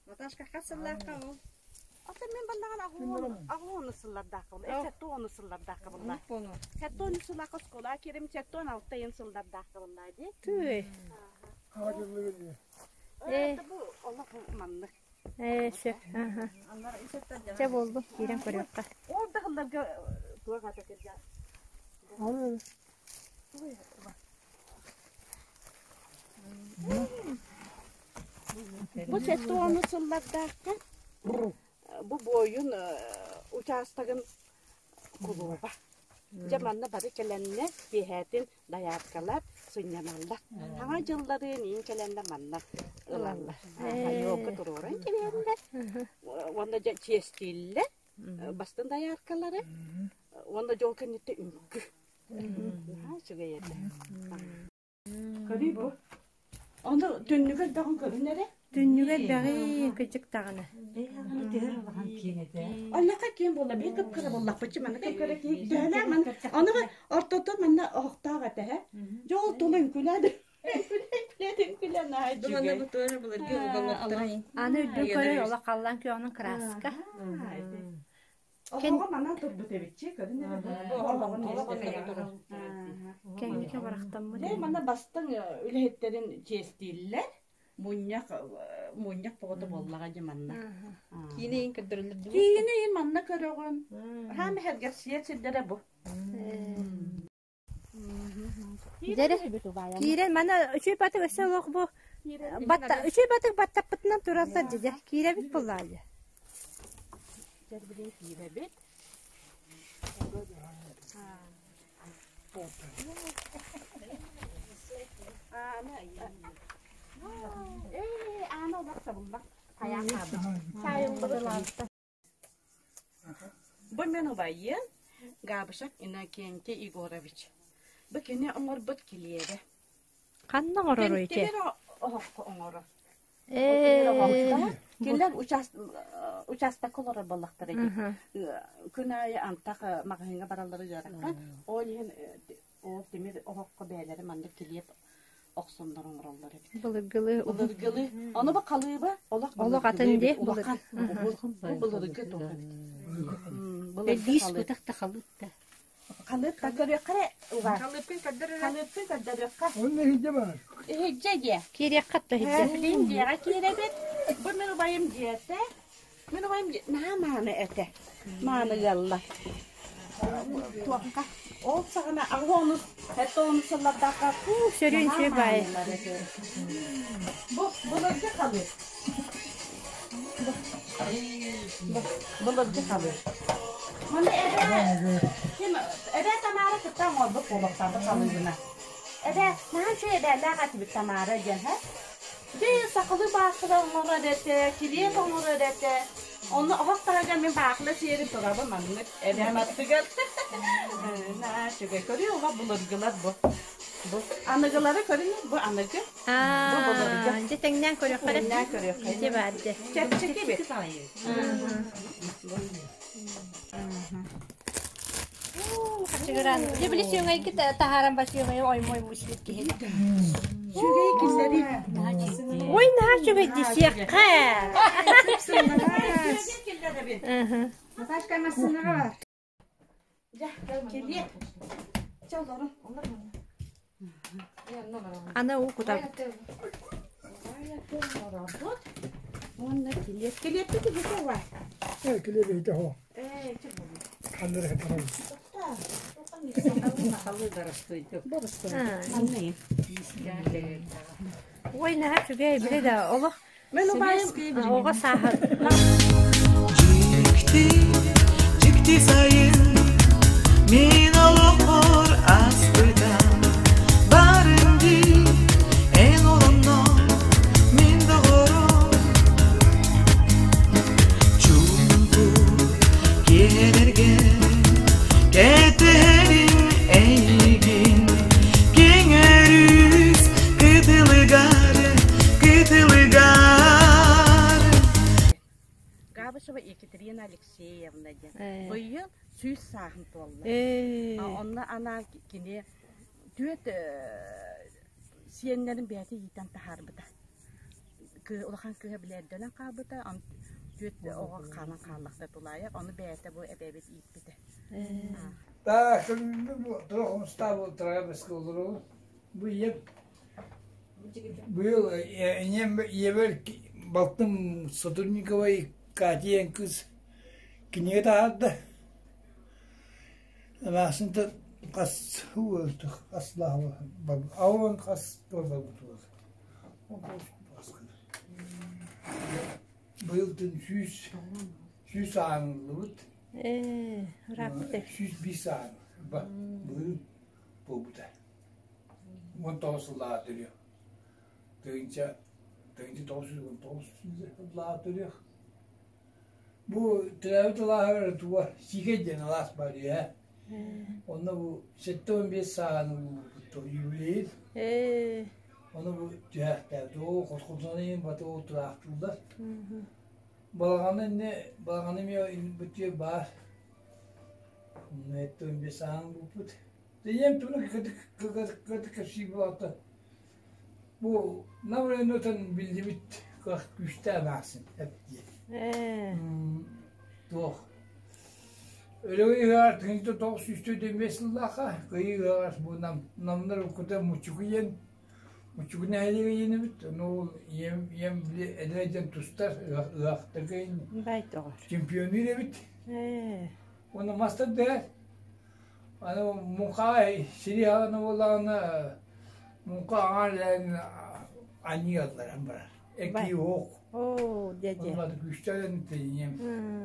Наташка хас сыллаахха ол? Ата мен баннаҕан аҕуону сыллардаахха була. Сэтте ону сыллардаахха була. Сэтте ону сыллаахха оскуола кирим сэтте он алта ыйын сыллардаахха була дии. Түй. Э, Бу олох маннык. э, сөп. Аха. Чэ буоллун, киирэн көрүөххэ. Ол да хылларга туох ата кирдэ. Бу 70 сыллардаахха бу буойун учаастагын кулууба. Дьэ манна бары кэлэннэ киэһээтин дайааркалар сынньаналлар. Хаҥа дьылларын иин кэлэннэ манна ылаллар. Елка туруоран кэлэннэр уонна дьэ чиэстииллэр бастын дайааркалары уонна дьол кэнниттэн үҥкүү. Наһаа үчүгэй этэ. Көрүй бу. Ону түннүгэр элбэҕин көрүн эрэ. Түннүгэр элбэҕи кыдьык даҕаны. Оннука киэн буолла, биир кып-кыра буоллахпытчы, манна кып-кыра киһи төһөлөөх манна ону ортото манна оһохтоох этэ һэ. Дьэ ол тула үҥкүлээ үҥкүлээ үҥкүлээ наһаа үчүгэй. Аны үрдүн көрөр олох халлаан күөҕүнэн кырааска. Оһоҕо манан турбут эбитчи, көрүн эрэ бу оһоҕун Кэнники барахтаммыт. Дьэ манна бастыҥ үлэһиттэрин чиэстииллэр. Мунньах мунньах боҕото буоллаҕа дьэ манна. Киинэ иин көрдөрөллөр дуу? Киинэ иин манна көрөҕүн. Хаама сэргэхсийэр сирдэрэ бу. Дьэрэ, киирэн мана үчүгэй батык өссө олох бу батта үчүгэй батык баттаппытынан тураллар дьэ киирэбит буоллаа дьэ. Дьэрбилин киирэбит. Аана ээ аана олох сабыллах хайаан хаалбыт. Бу мин убайым Габышев Иннокентий Егорович. Бу кини оҥорбут килиэбэ. Ханна оҥороруй ити? Тимир оһоххо оҥорор. Ээ. Кинилэр учаастакка олорор буоллахтара дии. Күн аайы антах маҕаһыыҥҥа бараллара ыарахан. Ол иһин ол тимир оһоххо бэйэлэрэ маннык килиэп охсоннор оҥороллор эбит. Былыргылыы. Былыргылыы. Ону бу халыыба олох Олох атын дии. Улахан. Бу былыргы туох эбит. Былыргы Биис халыып. кутах да халыып да. Халыып та көрүөххэ эрэ угаар. Халыппын көрдөр Халыыппын көрдөрүөххэ. Онно иһирдьэ баар. Иһирдьэ диэ. Киириэххэ да иһирдьэ. Билин дьиэҕэ киирэбит. Бу мин убайым дьиэтэ. Мин убайым наһаа мааны этэ. Мааны ыаллар. Туохха? Ол саҕана аҕыс сэттэ онус сыллардаахха Сөрүүн наһаа сүө баайы. маанылар этэ. Бу былыргы халыып. Бу былыргы халыып. Маны эбээ ким эбээ Тамара кытта оҥорбут буолуохтаах халыыбына. Эбээ наһаа үчүгэй эбээлээх этибит Тамара диэн һэ. Дьэ сахалыы баахыла оҥорор этэ, килиэп оҥорор этэ. Онно оһох таһыгар мин баахыла сиэрин турабын маннык эбээм аттыгар. Наһаа үчүгэй. Көрүө ула былыргылар бу. Бу аныгылары көрүнү бу аныгы. Бу былыргы. Дьэ тэҥнээн көрүөххэ эрэ. Тэҥнээн көрүөххэ. Ити баар дьэ. Чэпчэки бит. Хачыгыран. Дьэ били сүүҥэйги таһааран ба сүүҥэйи оймой муслик киһи. Үчүгэй киллэри. Ой, наһаа үчүгэй дисиэххэ. Наташка массыынаҕа бар. Дьэ, кэлиэ. Чэ, олорун. Аны уу кутабыт. Уонна килиэп. Килиэппит иһитэ уа. Э, килиэп иһитэ хо. Ээ, чэ буолуо. Ханнары хатарам. Ой, наһаа үчүгэй, били да олох Мен убайым оҕо сааһа Дьикти, дьикти сайын мин олохпор ааспыта барын дии эн олонно мин доҕорум чуумпу киэһэлэргэ кэтэһэрим эйигин киэҥ өрүс кытылыгар кытылыгар Габышева Екатерина Алексеевна диэн. Быйыл 100 сааһын туолла. Онно анаан кини түөрт сиэннэрин бэйэтэ иитэн таһаарбыта. Улахан кыыһа билэрдэнэн хаалбыта, түөрт оҕо хаалан хааллахта тулаайах, ону бэйэтэ бу эбэбит ииппитэ. Так, бу туох умстаабыл трагический олору. Бу ийэм Быйыл ийэм ийэбэр балтым Сотрудникова Катя диэн кыыс кинигэ таһаарда. Эмээхсин хас хас аон хас буолбут Быйыл 100 ааныллыбыт. Ээ, ырааппыт. 105 аан. Былырыын буолбута. 19 сыллааҕа төрүөх. 1919 сыллааҕа төрүөх. Бу төрөөбүт алааһыгар туга Сиикэй диэн алаас баар үһэ. Онно бу 75 сааһын юбилейын. Ону бу түһээхтээбит. Оо, хотхутунан баты ол тураахтыыллар. Балаҕаны инне балаҕаны эмиэ бутуе баар. 75 сааһын булпут. Ийэм туну кытык кэпсии буолта. Бу Нам биллибит кыах күүстээх эмээхсин эп диэн. Туох Өлөгөй ыһыаҕар 1995 сыллаахха Кыайыы ыһыаҕар бу нам намнар уруккута Муччуку диэн Муччуку нэһилиэгэ диэн эбит. Ону ол ийэм ийэм били эдэр дьон тустар ыһыахтарга чемпионныыр эбит. Уонна мас тардыһар. Аны муҥхаҕа сири аҕана буоллаҕына муҥха аҥаар илээн анньыалларан барар. Эккии уох. Оо, дьэ-дьэ. Онно күүстэрин тиийиэм.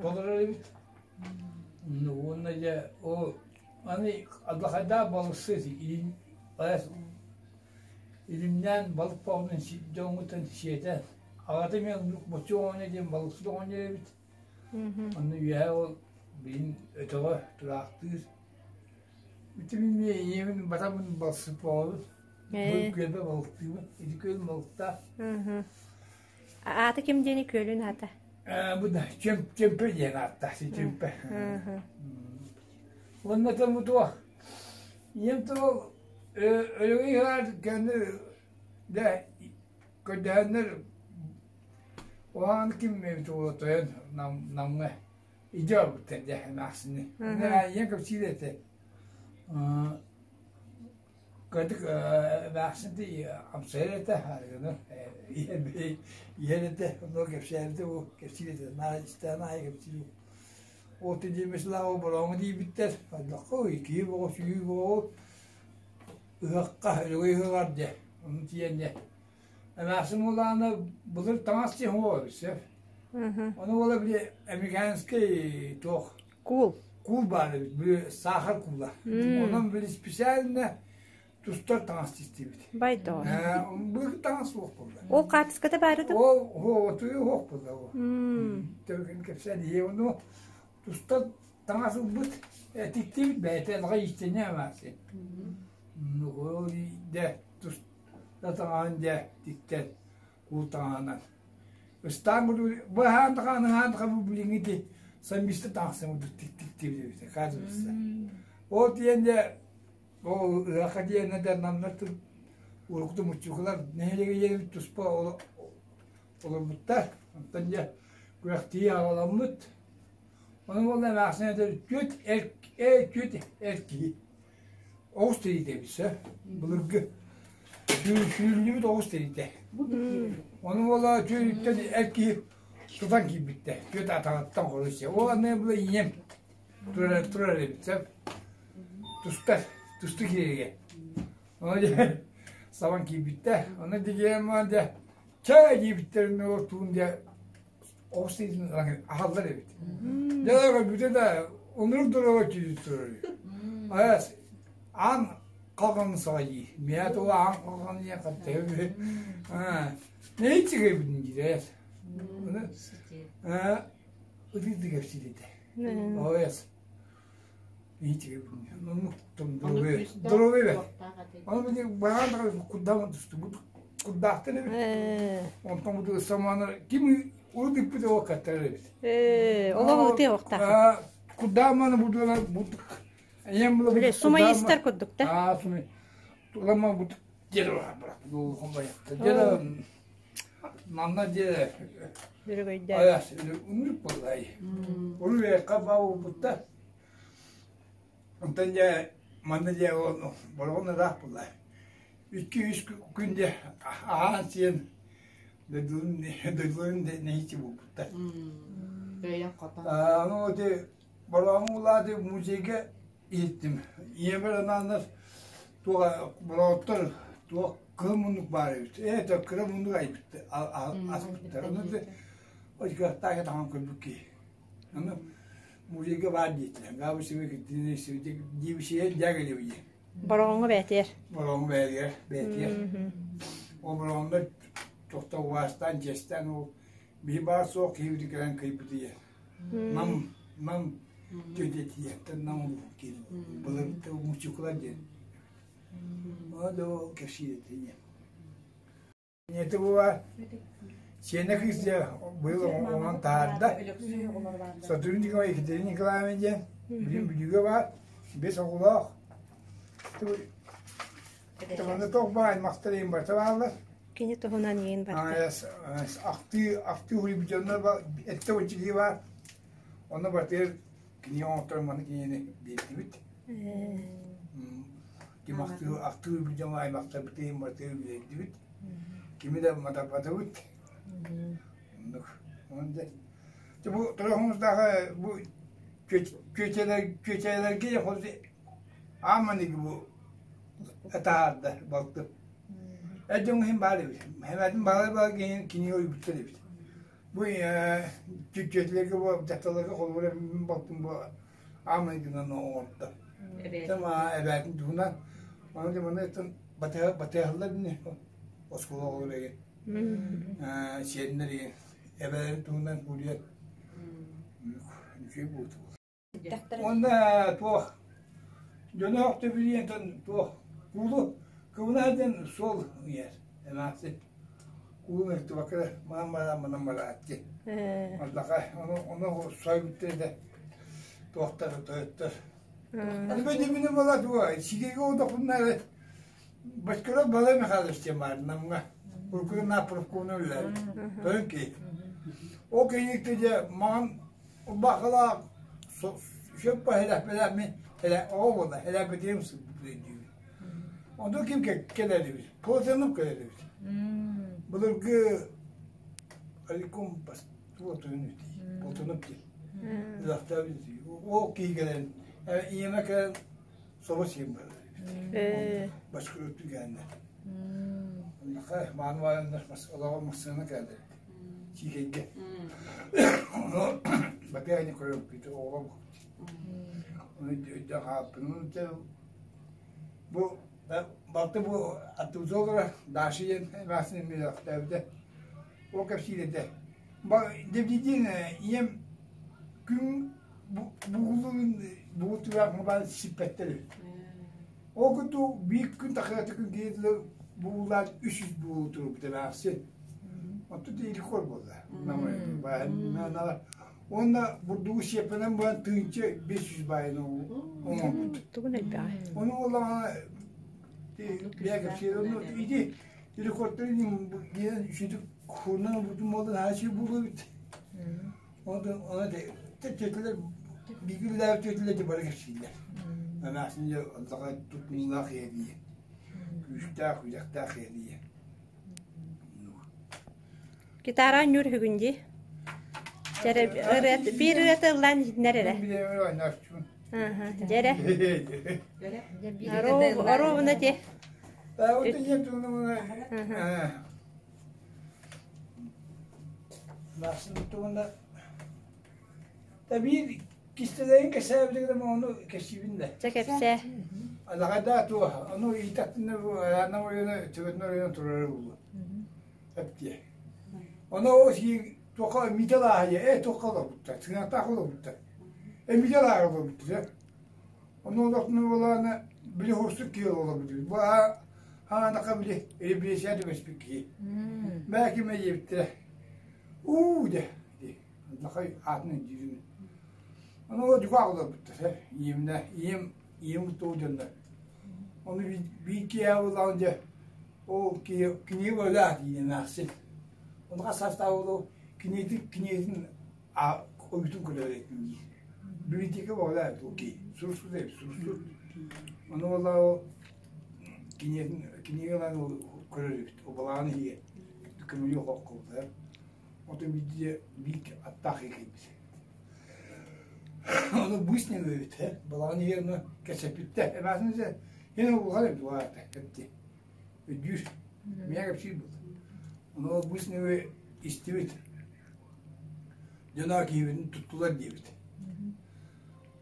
Толорор эбит. Уонна дьэ ол аны алдахайдаах балыксыт илин илимнээн балык баҕынан дьоҥҥутан сиэтэн аҕата эмиэ моччу оҕонньор диэн балыксыт оҕонньор эбит. Онно үөһэ ол билин өтөҕө тураахтыыр. Ити мин ийэбин батаммын балсыппаҕабын. Бу күөлбэ балыктыыбын. Ити күөл балыктаах. Аата ким диэни күөлүн аата? Бу да Чөмпө диэн ааттаах Чөмпө. Уонна там туох ийэм тыл өлөгөй ыһаар кэннэ дэ көрдөһөннөр Уһаан ким эбит уола тойон Намҥа идэ барбыттар дьэ эмээхсини. Ийэм кэпсиир этэ. Кырдьык эмээхсин амсайар этэ арыгыны иһэр этэ онно кэпсээбитэ бу кэпсиир этэ наа истээн аайы кэпсиир ол тиийбит ол борооҥҥо тиийбиттэр хайдахха киһи боҕо сүүрүү боҕо ыһыахха өрөгөй ыһыаҕар дьэ ону тиийэн дьэ Эмээхсин уолаана былыр таҥас диэн суоҕа эбит сөп. Ону уола били американскай туох Куул. Куул баар эбит, били саахар куула. Онон били специально тустар таҥас тистибит. Байдоҕор. Былыр таҥас суох буолла. Ол хаартыската баары да? Ол отуйу суох буолла ол. Төрүкүн кэпсээн ийэ ону тустар таҥас ылбыт, тиктибит бэйэтэ алҕа иистэнэ эмээхсин. Ол дэ тус Татаҕаан дьэ тиктэн куул таҥаһынан ыстаан быһаан таҕаан ыһаан бу билиҥҥи ити самбиста таҥасым курдук тиктибит эбит оказывается ол тиийэн дьэ ол ыһыахха тиийэннэр да намнар урукку муччукулар нэһилиэгэ ийэбит туспа олорбуттар онтон дьэ күрэхтии аҕаламмыт ону буолла эмээхсин этэр түөт эр түөт эр киһи Оҕус тириитэ эбит сөп. Былыргы сүүрүллүбүт оҕус тириитэ. Ону буола түүрүттэн эр киһи тутан киирбиттэр. Түөт атаҕыттан хоруй Ол аны була ийэм турар турар эбит сөп. Тустар, тусту кииргэ. Ону дьэ сабан киирбиттэр. Ону дигиэн дьэ чэ диэбиттэрин ол туун дьэ оҕус тириитин аһаллар эбит. Дьэ көрбүтэ да оннук дорога киирит турар. Аяс аан қалғанын саҕайыы. Миэ тула аан қалғанын ийэ хаттайы Не иччигэбитин диир ытыты кэпсиир этэ. Ояс Здоровый Ону били бараан курдаан түстү. Курдаахтан эбит. Онтон бу саманы ким урут ыппыт ол каттар эбит. Олох ытыа охтаах. Курдааманы будуна бу эйэм була Биле сумайыстар курдук да. Аа сумай. Тулама бу дера брат. Бу хомбай. Дера манна дера. Бүрөгөйдө. Аяс, үнүк боллай. Уру кабау бутта. Онтон дьэ манна дьэ бороҕон ыраах буолла. Икки-үс күн дьэ аһаан сиэн дойдуларын дойдуларын нэһииччэ булбуттар. Бэйэҥ хотон. Аны ити Борооҥҥо улаатыы музейга иһиттим. Ийэбэр анааннар туох борооттор туох кыһыл муннук баар эбит. Ээ то кыра муннук айбыт аспыттар. Ону очкахтаах таҥан көрбүт киһи. Аны музейга баар диэтилэр. Габысыбы дибисиэн дягилевие. Бороҕоҥҥо бээтиэр. Бороҕоҥҥо бээтиэр, бээтиэр. Ол бороҕоннор тохто убаастаан, чиэстээн ол биһи баар суох киһибити кэлэн кыйбыт ийэ. Нам, нам тететиеттен нам улуу киин. Былыргы мучукулар диэн. Ол ол кэпсиир этэ Ийэтэ була сиэнэ кыыс дьэ быйыл оҥорон таһаарда. Сотрудникова Екатерина Николаевна диэн билим Бүлүүгэ баар, бэс оҕолоох. Манна туох баар аймахтар иһин барыта бааллар. Кини туһунан иин барда. Ахтыы ахтыы уһуйбут дьоннор эттэ уччугии баар. Онно барытыгар кини оҥотторон маны кинини биэрдибит. Ким ахтыы ахтыы уһуйбут дьоҥҥо аймахтарбыт иһин барытыгар биэрдибит. Кими да матарбатыбыт. Оннук. Онон дьэ бу Торо бу күөчэлэргэ ааманыгы бу таһаарда балтым. Эр дьоҥ иһин баар эбит. Хэмээтин баалар баар кини ойбуттар эбит. Бу күөчэлэргэ бу дьахталларга холобура мин балтым бу аамайгынан оҥордо. Эбээтин туһунан Аны маны батыһаллар ини оскуола оҕолоро игин сиэннэр игин эбээлэрин туһунан суруйан үчүгэй буолуо. Уонна туох дьоно өхтөбүлүөн туох куулу кыбына диэн суол ыйар эмээхсин куулун ыһыктыбакка манан бараан манан барааччы Аллаха ону ону сойбуттар этэ туохтар тойоттор Димини була туга сигиги одохуннары Бачкара Балай Михайлович диэн баар Намҥа Уркуна профкомна үлэлээбит. Тойон киһи. Ол киһиникте дьэ маҥан бахалаах сөп баһилэхпэлээх мин элэ оҕо буолла элээппитигим сылдьыбыт. Онтон ким кэлэрибит? Полотенным кэлэрибит. Былыргы Аликом туотуйун полотенным диэн. Ол киһи кэлэн, ийэмэ кэлэн собо сиэн барар эбит. Башкыр түгээннэ. Мааны баайаннар олоҕо массыына кэлэр. Сиикэйгэ. Ону батыайны көрөппүт оҕолом. Ону өйдөөх хаалпын. Бу балты бу аттыбыт олора Даша диэн эмээхсин эмиэ Ол кэпсиир этэ. Дебдидин ийэм күн бугулун бугутугар мабаан сиппэттэр үһү. Ол курдук биир күн тахыата күн киһи бугулаан 300 бугул турбут эмээхсин. Оттон рекорд буолла. Уонна бурдугу сиэппэнэн баран тыынча 500 баайын оҥорбут. Тугун элбэҕэ. Ону олаҕана ити рекордтары диэн сүтүк хуунан ылбытым буолан хаачый буолуо эбит. Онтон она тетелер бииргэлээбит тетелер де бары кэпсииллэр. Эмээхсин дьэ аллаҕа тутуулаах иһэлиэ. Күүстээх, үрэхтээх иһэлиэ. Гитара ньур бүгүн дии. Дьэрэ ырыат биир ырыата ыллаан иһитинэр эрэ. Дьэрэ. Оруобуна ти. Биир кистэлэҥин кэсээбитигэр ону кэсиибин да. Чэ кэпсээ. Алаҕайдаа туох, ону иитахтына аана ойуна төбөтүн ойуна турара буолуо. Эптиэ. Ону ол сии туохха митэлааһыйа, э туохха олорбуттар, сыҥаахтаах олорбуттар. Э митэлааһы олорбуттар. Ону олохтуна буолаана били хурсук киһи олорбут. Бу аанаха били репрессия түбэспит киһи. Бээ ким диэбиттэрэ. Уу дэ Нахай аатын өйдүүрүм. Ону ол дьукаах олорбуттар. Ийэмнэ, ийэм, ийэм туу дьоннор. Ону биир киһи буоллаҕын дьэ ол киһи кинигэ бөлөөх диэн эмээхсин. Ону хас саастаах буолуо киниэтин киниэтин ойуутун көрөр этим диир. Библиотека бөҕөлөөх ол киһи. Суруксут эбит, суруксут. Ону буоллаҕа ол. Кинигэ ылан көрөр эбит. Балаҕан иһигэр көмүлүөк оһоххобутугар. Оттон биирдэ биир аттаах киһи кэлбит. Ону быстро эбит. Балаҕан иһигэр ону кэпсэппиттэр. Эмээхсин дьэ һин улахан эбит улаата эпти. Өйдүүр. Миэхэ кэпсиир буолла. Ону ол быстро истибит. Дьоно киһибитин туттулар диэбит.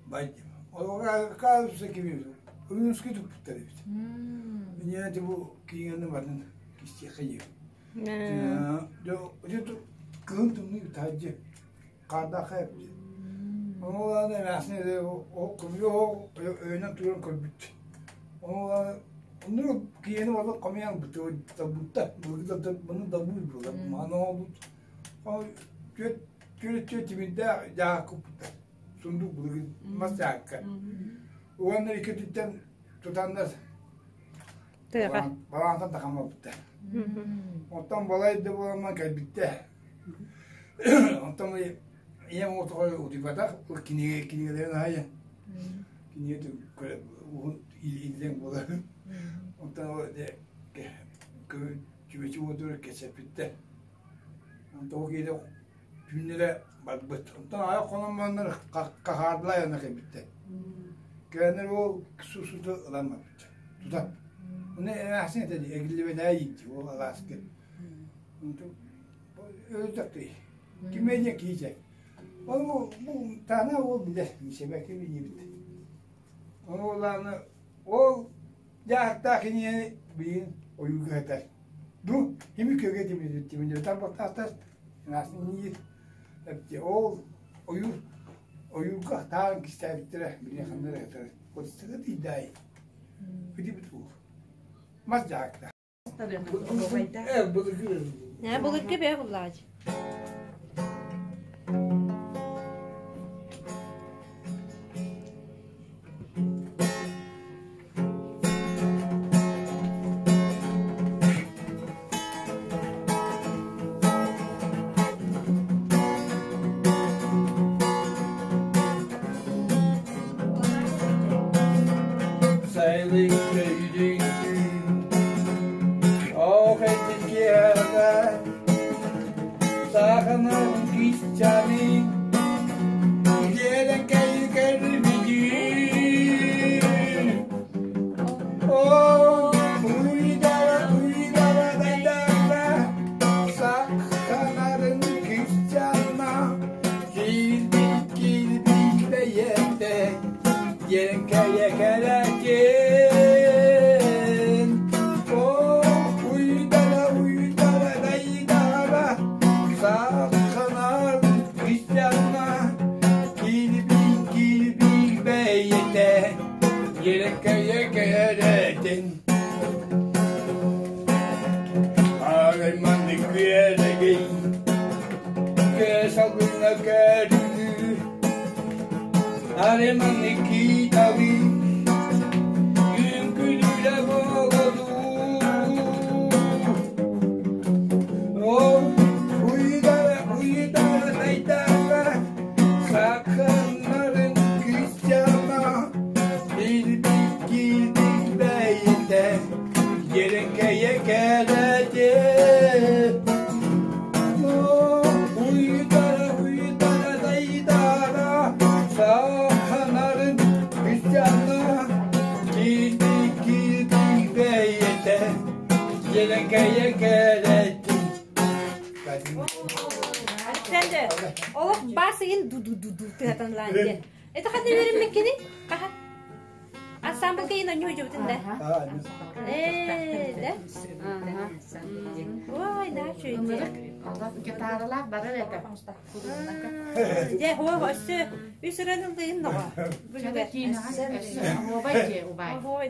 Бай Оказывается, кими Уюнский туппуттар эбит. Мне бу киинени барын кистиэхэ диэбит. Кыһын тымныы таһырдьа хаардаах эбит. Ону эмээхсин ол көмүлү өйүнэн туран көрбүт. Ону онно киинени баран хомуйан бутта бұны дабуй буолар. Маны олбут. Түөрт түөрт тимирдээх дьаһах куппуттар. Сундук былыргы мас дьаһакка. Уонна икки өттүттэн тутаннар Тыаҕа. балаантан тахаммаппыттар. Оттон балай да буоламман кэлбиттэр. Онтон ийэм оҕотоҕо утуйбатах, кинигэ кинигэлэрин аайы кинигэ уһун иллэҥ буолар. Онтон чүмэчи уотугар кэпсэппиттэр. Онтон ол киһи түүннэрэ барбыт. Онтон аайы хонон бараннар хаһаардылар айанна кэлбиттэр. Кэлэннэр ол сусуду ылан барбыт. Тутан. Оны эмээхсин этэ дии, эгиллибэтээ диир ол алааска. Онтон өлдөктүй. Кимэ диэн киһи Ол бу таана ол билэр, мисэбэкэ билибит. Ону улааны ол дьаһахтаах кинигэни билигин ойууга сытар. Ду кими көгэ тимирбит тимирбит тарбахтаахтар ол ойуур ойуурга таарын кистээбиттэрэ билигин ханна эрэ сытар. Отустага тиийдаай. Бүтүбүт уол. Мас дьаһахтаах. Былыргы. Былыргы бээ буллаач. Сайылык өйдүн Ох этикиэҕэ саханан кисчаный Дьиэрэкэй көрбүтүн О, уйдара, уйдара, дайдара Саханарын кисчана Килбик, килбик бэйэтэ Дьиэрэкэйэ кэлэкин О, уйдара, уйдара, дайдара Саханарын кисчана Килбик, килбик бэйэтэ Дьиэрэкэйэ кэлэтин Арай маннык күөрэгэй Кэсалгына кэрүү Арай маннык киитабый Үҥкүлүлэ буолалуу О, уйдара, уйдара, дайдара Саканнарын кыстяна Билбик килбик бэйэтэ Дьэрэкэйэ кэлэтэ Уйдара, уйдара, дайдара Саханарын кыстяна Килбик килбик бэйэтэ Дьэрэкэйэ кэлэтин Александр, олох басыгын ду-ду-ду-ду тыатан лаанте. Это ханна берин кини? Хаха. Ансамбльга ин онньу жубутун да. Э, да? Ой, да, чуйте. Гитаралаах барар этэ. Дьэ, хо, өссө үс ыран ылдыгын ноҕо. Оһуобай дьэ, убай. Ой,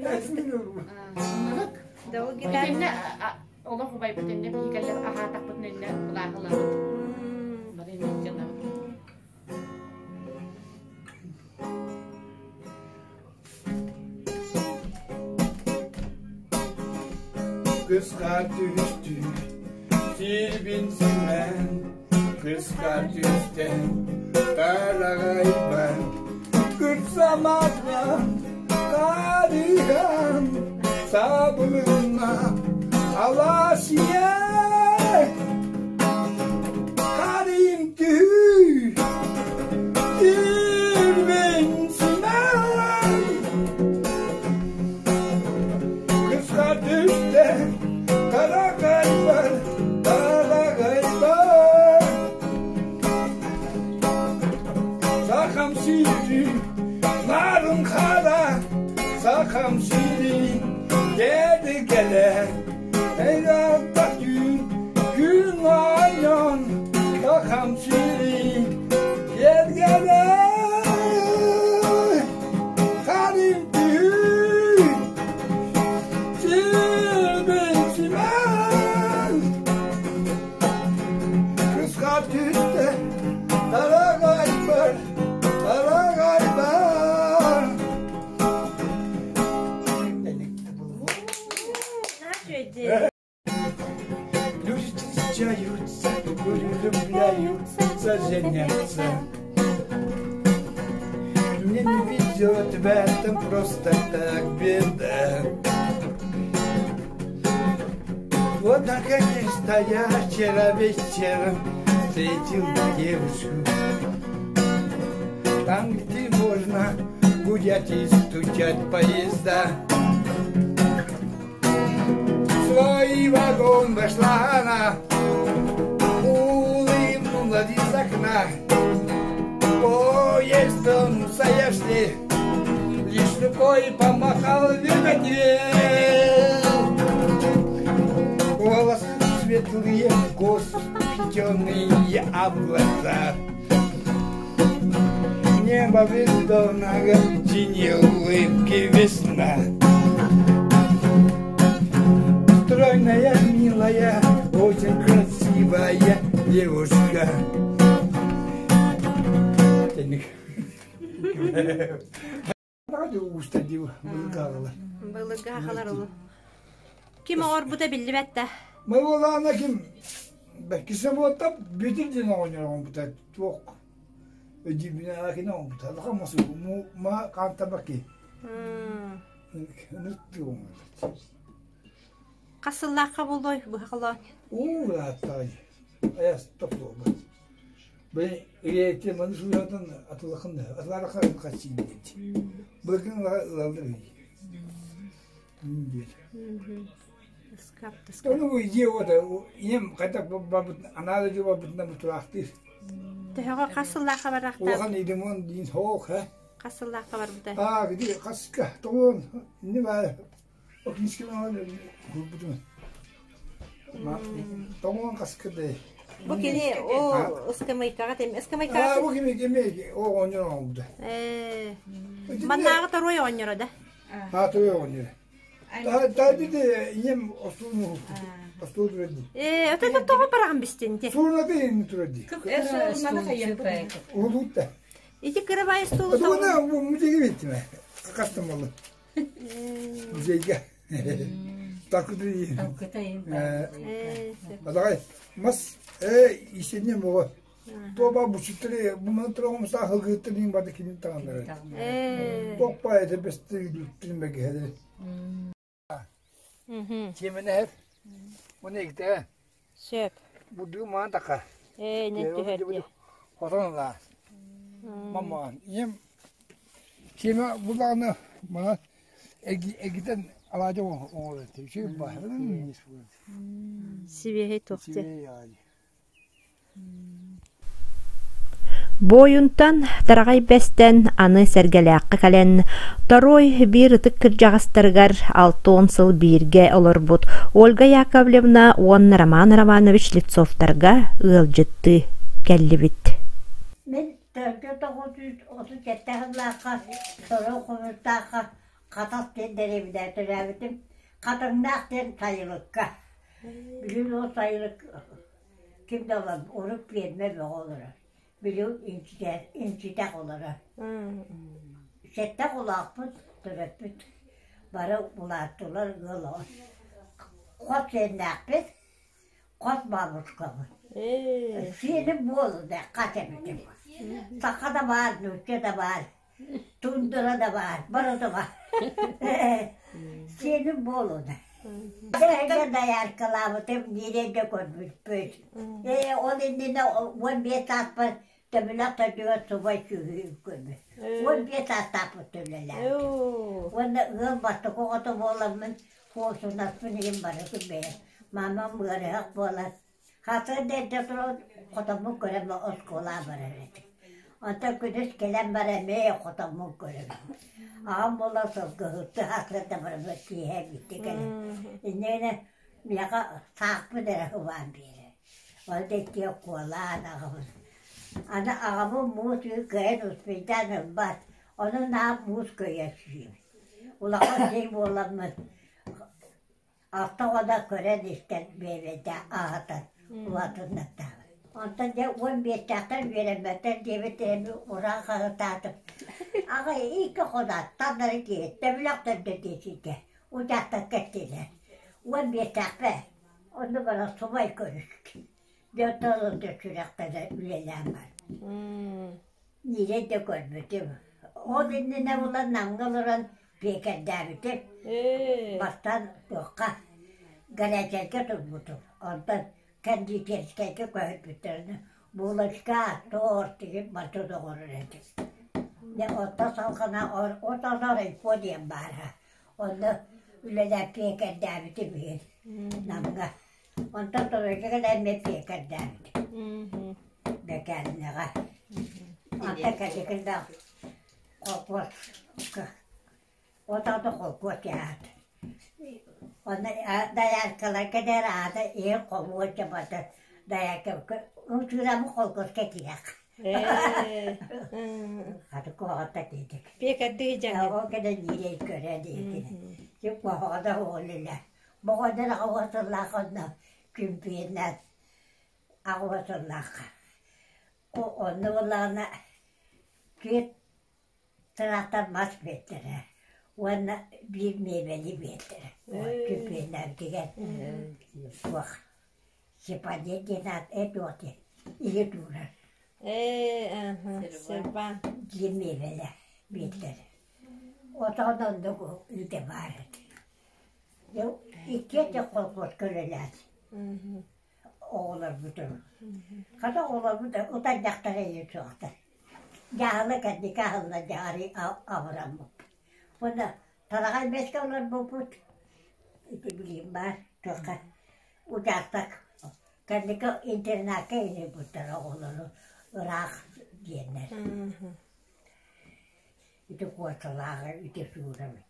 Да, ол гитара. Итиннэ олох убайбыт иннэ биһигэлэр аһаатахпытын иннэ былааһылабыт. Бары инник дьанабыт. Кыска түстү, сирбин симэн, кыска түстэн, тараҕайбан, кырсаматан, карыган, Сабылынна алаас ийэ Карим түһүү Тирбин симэн Кыска түстэ Карагайбар Карагайбар Сахам сири Нарын хара Сахам сири Кэлэ кэлэ Эйрата түүн Күн айан Сахам сири Кэлгэлэ Харим түүн Сирбин симэн Кыска түстэ Тарагайбар Тарагайбар Люди встречаются, влюбляются, женятся. Мне не везет в этом просто так беда. Вот наконец-то я вчера вечером встретил девушку. Там, где можно гудять и стучать поезда. В свой вагон вошла она, улыбнулась из окна. Поезд тронулся, я шли, лишь рукой помахал вертолет. Волосы светлые, косы сплетенные, а в глаза Небо бездонного, тени улыбки весна. Стройная, милая, очень красивая девушка. Былыргы олу. Ким оҕорбута биллибэт да. Мы буолаана ким бэккисе буолта бүтүр дин оҕонньор оҥорбута туох өдьүүбүнэ оҥорбута лаха мосу ма хаантабаки Хас сыллаахха буолуой быһа Уу ааттаай аяс топлуобут Бу ийэтэ маны суутан атылахын атылараха хаччыын диэт. Былыргын ылаллар диэт. Ону идея вот ийэм хайдах барбыт анаада дьыл барбытынан бутураахтыыр. Төһөҕө хас сыллаахха бараахтаабыт? Улахан идемон диин хоох ха. Хас сыллаахха барбыта? Аа, где хаска тоҕуон инни баа Окински курбутум. Тоҕуон хаска да. Бу кини о ыскамайкаҕа тем ыскамайкаҕа. Аа, бу кими кими о оонньор оҥорбута. Ээ. Маннааҕы торуой оонньоро да. Аа, торуой оонньоро. Та ийэм остуол остуол турар дии. Ээ, ото тоҕо бараҕын бистин те. Суурната ийэм турар дии. Улуутта. Ити кырабай остуолу Тугуна музейге беттим. Какастым болду. Музейге. Такыды. Адаҕай мас э исене мого. Тоба бучуттары буман турагым сахылгыттырын барды кимин таганнары. Топпа эте бести дүттүрмеге. Кимене Оны икте. Сөп. Буду маан така. Ээ, не түһэр. Хотон ла. Мама, ем кеме буланы мана эгитен алажы оңор Şey баһырын Сибиэһэй туохте. Буойунтан Тараҕай Бэстэн аны Сэргэлээххэ кэлэн, Торуой биир ытык кырдьаҕастарыгар 60 сыл бииргэ олорбут Ольга Яковлевна уонна Роман Романович Слепцовтарга ыалдьыттыы кэллибит. Мин төрдө 937 сыллаахха Торуой Хомустаахха Хатас диэн дэриэбинэ төрөөбүтүм. Хатыҥнаах диэн сайылыкка. Билигин ол сайылык ким да олорбут, урут пиэрмэ бөҕө олорор. Билигин инчитэх олорор. Сэттэ оҕолоохпут, төрөппүт бары улааттылар ыал оҕо. Хос сиэннээхпит, хос бабушкабыт. Сиэним буолла хас эбитим. Саха да баар, нуучча да баар. Тундра да баар, барыта баар. Сиэним буолуна. Бэйэ дояркалаабытым, биирэ да көрбүппүт. Ээ, ол иннинэ 15 сааспар Төбүлэх төрдүгэр субай сүөһү көрбүт. 15 саастаахпыт үлэлээбитим. Уонна ыал бастакы оҕото буоламмын, куосунаспын иһин барытын бэйэм. Мамам ыарыһах буолан, хасыан да эрдэ туран хотоммун көрөн оскуолаҕа барар этим. Онтон күнүс кэлэн баран эмиэ хотоммун көрөбүн. Аҕам буолан сылгыһыттыы сарсыарда барабыт киэһэ биирдэ кэлэн. Инньэ миэхэ саахпын эрэ убаан биэрэр. Ол да иккиэ куолаан аҕабын. Аны аҕабын муус ыы кыайан успейдаан ылбат, ону наам муус көйөр сиибин. Улахан сир буоламмын алта оҕоно көрөн-истэн биэбэйдээх аһатан улаатыннартаабыт. Онтон дьэ 15-тээхтэр үөрэммэттэр диэбиттэрэ мин ураа хаһытаатым. Аҕай икки хоноот таннары киһи төбүлэх төрдө диэчитэ учаастакка эттилэр. 15-тээхпэ Онно баран субай көрүстүм. Дьэ оттон онто сүрэхтэнэ үлэлээн бар. Ньирэй да көрбүтүм. Ол иннинэ булан Намҥа олорон пиэкэрдээбитим. Бастаан туохха горячайга турбутум. Онтон кондитерскайга көһөрбүттэринэ булочка, торт деген барыта доҕорор этим. Дьэ онтон салҕана от райпо диэн баара. Онно үлэлээн пиэкэрдээбитим үһү Намҥа. Онтон Торуойга кэлэн эмиэ пиэкэрдээбитим. Бэкээринэҕэ. Онтон кэликилдээх холкуоска отоото холкуос дьаһаат. Онно дояркаларга дээр аата иһин хомуо дьабата доярка ытыырамы холкуоска киирэх. Хаты куһаҕатта диэтик. Пиэкэрдии дьаҥы. Ол кэнэ ньирэй көрө диэтин. Тип куһаҕата оҕоллула. Боҕоннор аҕа сыллаах онно күмпүөннээн аҕа сыллаахха. Онно буоллаҕына түөрт тыраахтар мас биэртэрэ уонна биир миэбэли биэртэрэ. Күмпүөннээбитигэр суох. Сепарде диэн аат эт уоти иһит уурар. Ээ, сербан. Диэн миэбэлэ биэрдэр. Отоҕун оннук үтэ баар этэ. Иккиэн да колхозка үлэлээн оҕолорбутун. Хата оҕолорбут утайдахтара ийэ суохтар. Дьаһала кэнники аһылла дьаһары абыраммыппыт. Уонна тараҕай бэскэ олорбуппут. Ити билигин баар туохха учаастак кэнники интернакка илиибуттар оҕолору ыраах диэннэр ити куоталааҕы ити суурабыт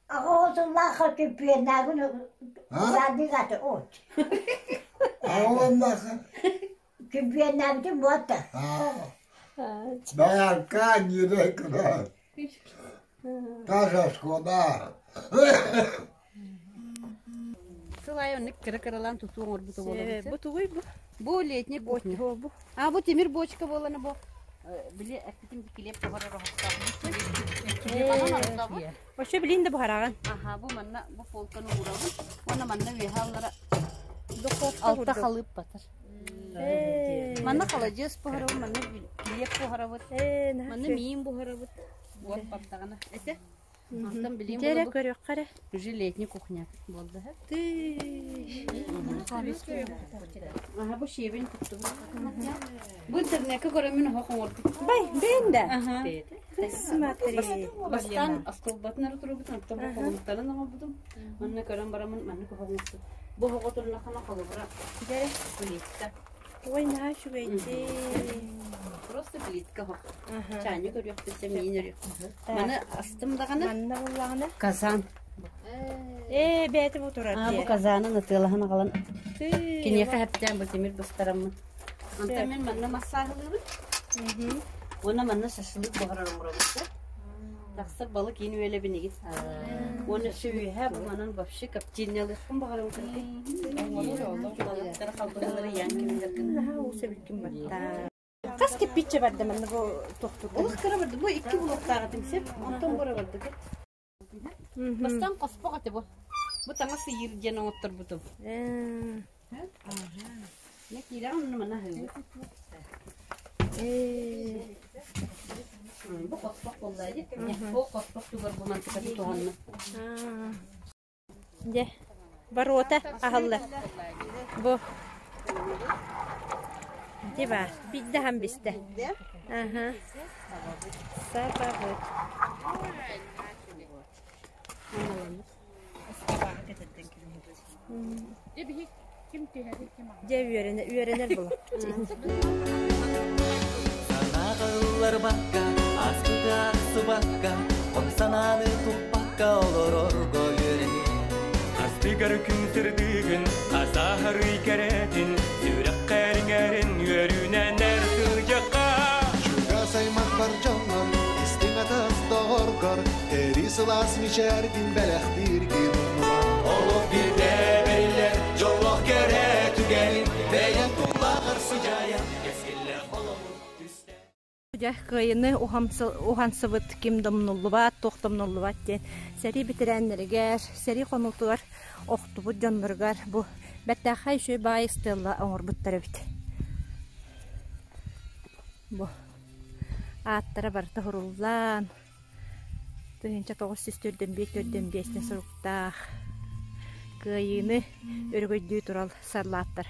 аҕа түппүөннаагын ураадыгаты от Аҕаланнаха түппүөннээбитим буотта Доярка ньирэй көрөр. Тас оскуола. Сыл аайы оннук кыра-кыралаан тутуу оҥорбута буолабыт. Бу тугуй бу? Бу летний кухня. Бу. А бу тимир бочка буолана бу. Били эппитим килиэп тоҕорор оһохтоох. Вообще билин да буһараҕын. Аха, бу манна бу полканы уурабын. Уонна манна үөһэ аллара Духовка алта халыып батар. Манна халадьыас буһарабыт, манна килиэп буһарабыт, манна миин буһарабыт. Уот бардаҕына. Этэ. Мантан билиим Дьэрэ көрүөххэ эрэ. Уже летний кухня буолда. Аха бу щебень туттубут. Бу интернетке көрөммүн оһох оҥордум. Бай, бэйэн да. Смотри. Бастаан остуолбатын эрэ турбутун, оттон бу холумтарын оҥорбутум. Манна көрөн бараммын маннык оһох оҥостум. Бу оһоҕо турнахына холобура Дьэрэ. плитка. Ой, наһаа үчүгэйдии. Просто плитка оһох. Чаанньык өрүөхпүт, миин өрүөхпүт. Маны астым даҕаны. Манна буллаҕына. Казан. Ээ, бэйэтэ бу турар Аа, бу дии. казанын ытыалаһан аҕалан киниэхэ хэптээн бу тимир быстараммын. Онтон мин манна массааһылыыбын. Уонна манна шашлык буһарар оҥоробут. Тахсар балык иин үөлэбин игит. Уонна сүүйэһэ бу манан вообще коптильнялыахпын баҕарабын Балыктары халбаһалары ян кимилэргин. Наһаа уус эбиккин баттаа. Хас кирпииччэ барда манна бу тохтурда? Олус кыра барда. Бу икки блоктаах этим сеп. Онтон бара бардыгыт. Бастаан хоспох этэ бу. Бу таҥас ыйыыр диэн оҥотторбутум. Не киирэҕин онно манна аһыыбыт. Бу хоспох буолла дии. Бу хоспох тугар бу мантыкаты туһанна. Дьэ, боруота аһыллар. Бу Ити баар, биирдэ аһан бистэ. Аха. Сабабыт. Дьэ үөрэнэ үөрэнэр була. Санааҕа ылларбакка, ааспыты аахсыбакка, хом санааны туппакка олорорго үөрэниэ. Астыгар күн сырдыгын, асааһарый кэрэтин, сүрэххэр иҥэрин үөрүүнэн эр сылдьахха. Чугас аймахпар дьоҥҥор, истиҥ атас доҕоргор, Эри сылаас мичээргин бэлэхтииргин умнума. Олох биирдэ бэриллэр, дьоллоох кэрэ түгэнин, бэйэҥ туллааҕар сыдьаайан, кэскиллээх олоҕу түстэ. Дьэ, кыайыны уһансыбыт ким домнуллубат, туох домнуллубат диэн сэрии бэтэрээннэригэр, сэрии хонуутугар охтубут дьонноругар бу бэртээхэй үчүгэй баай ыстыалла оҥорбуттар эбит. Бу ааттара барыта суруллан 1945 суруктаах Кыайыыны өрөгөйдүү турал саллааттар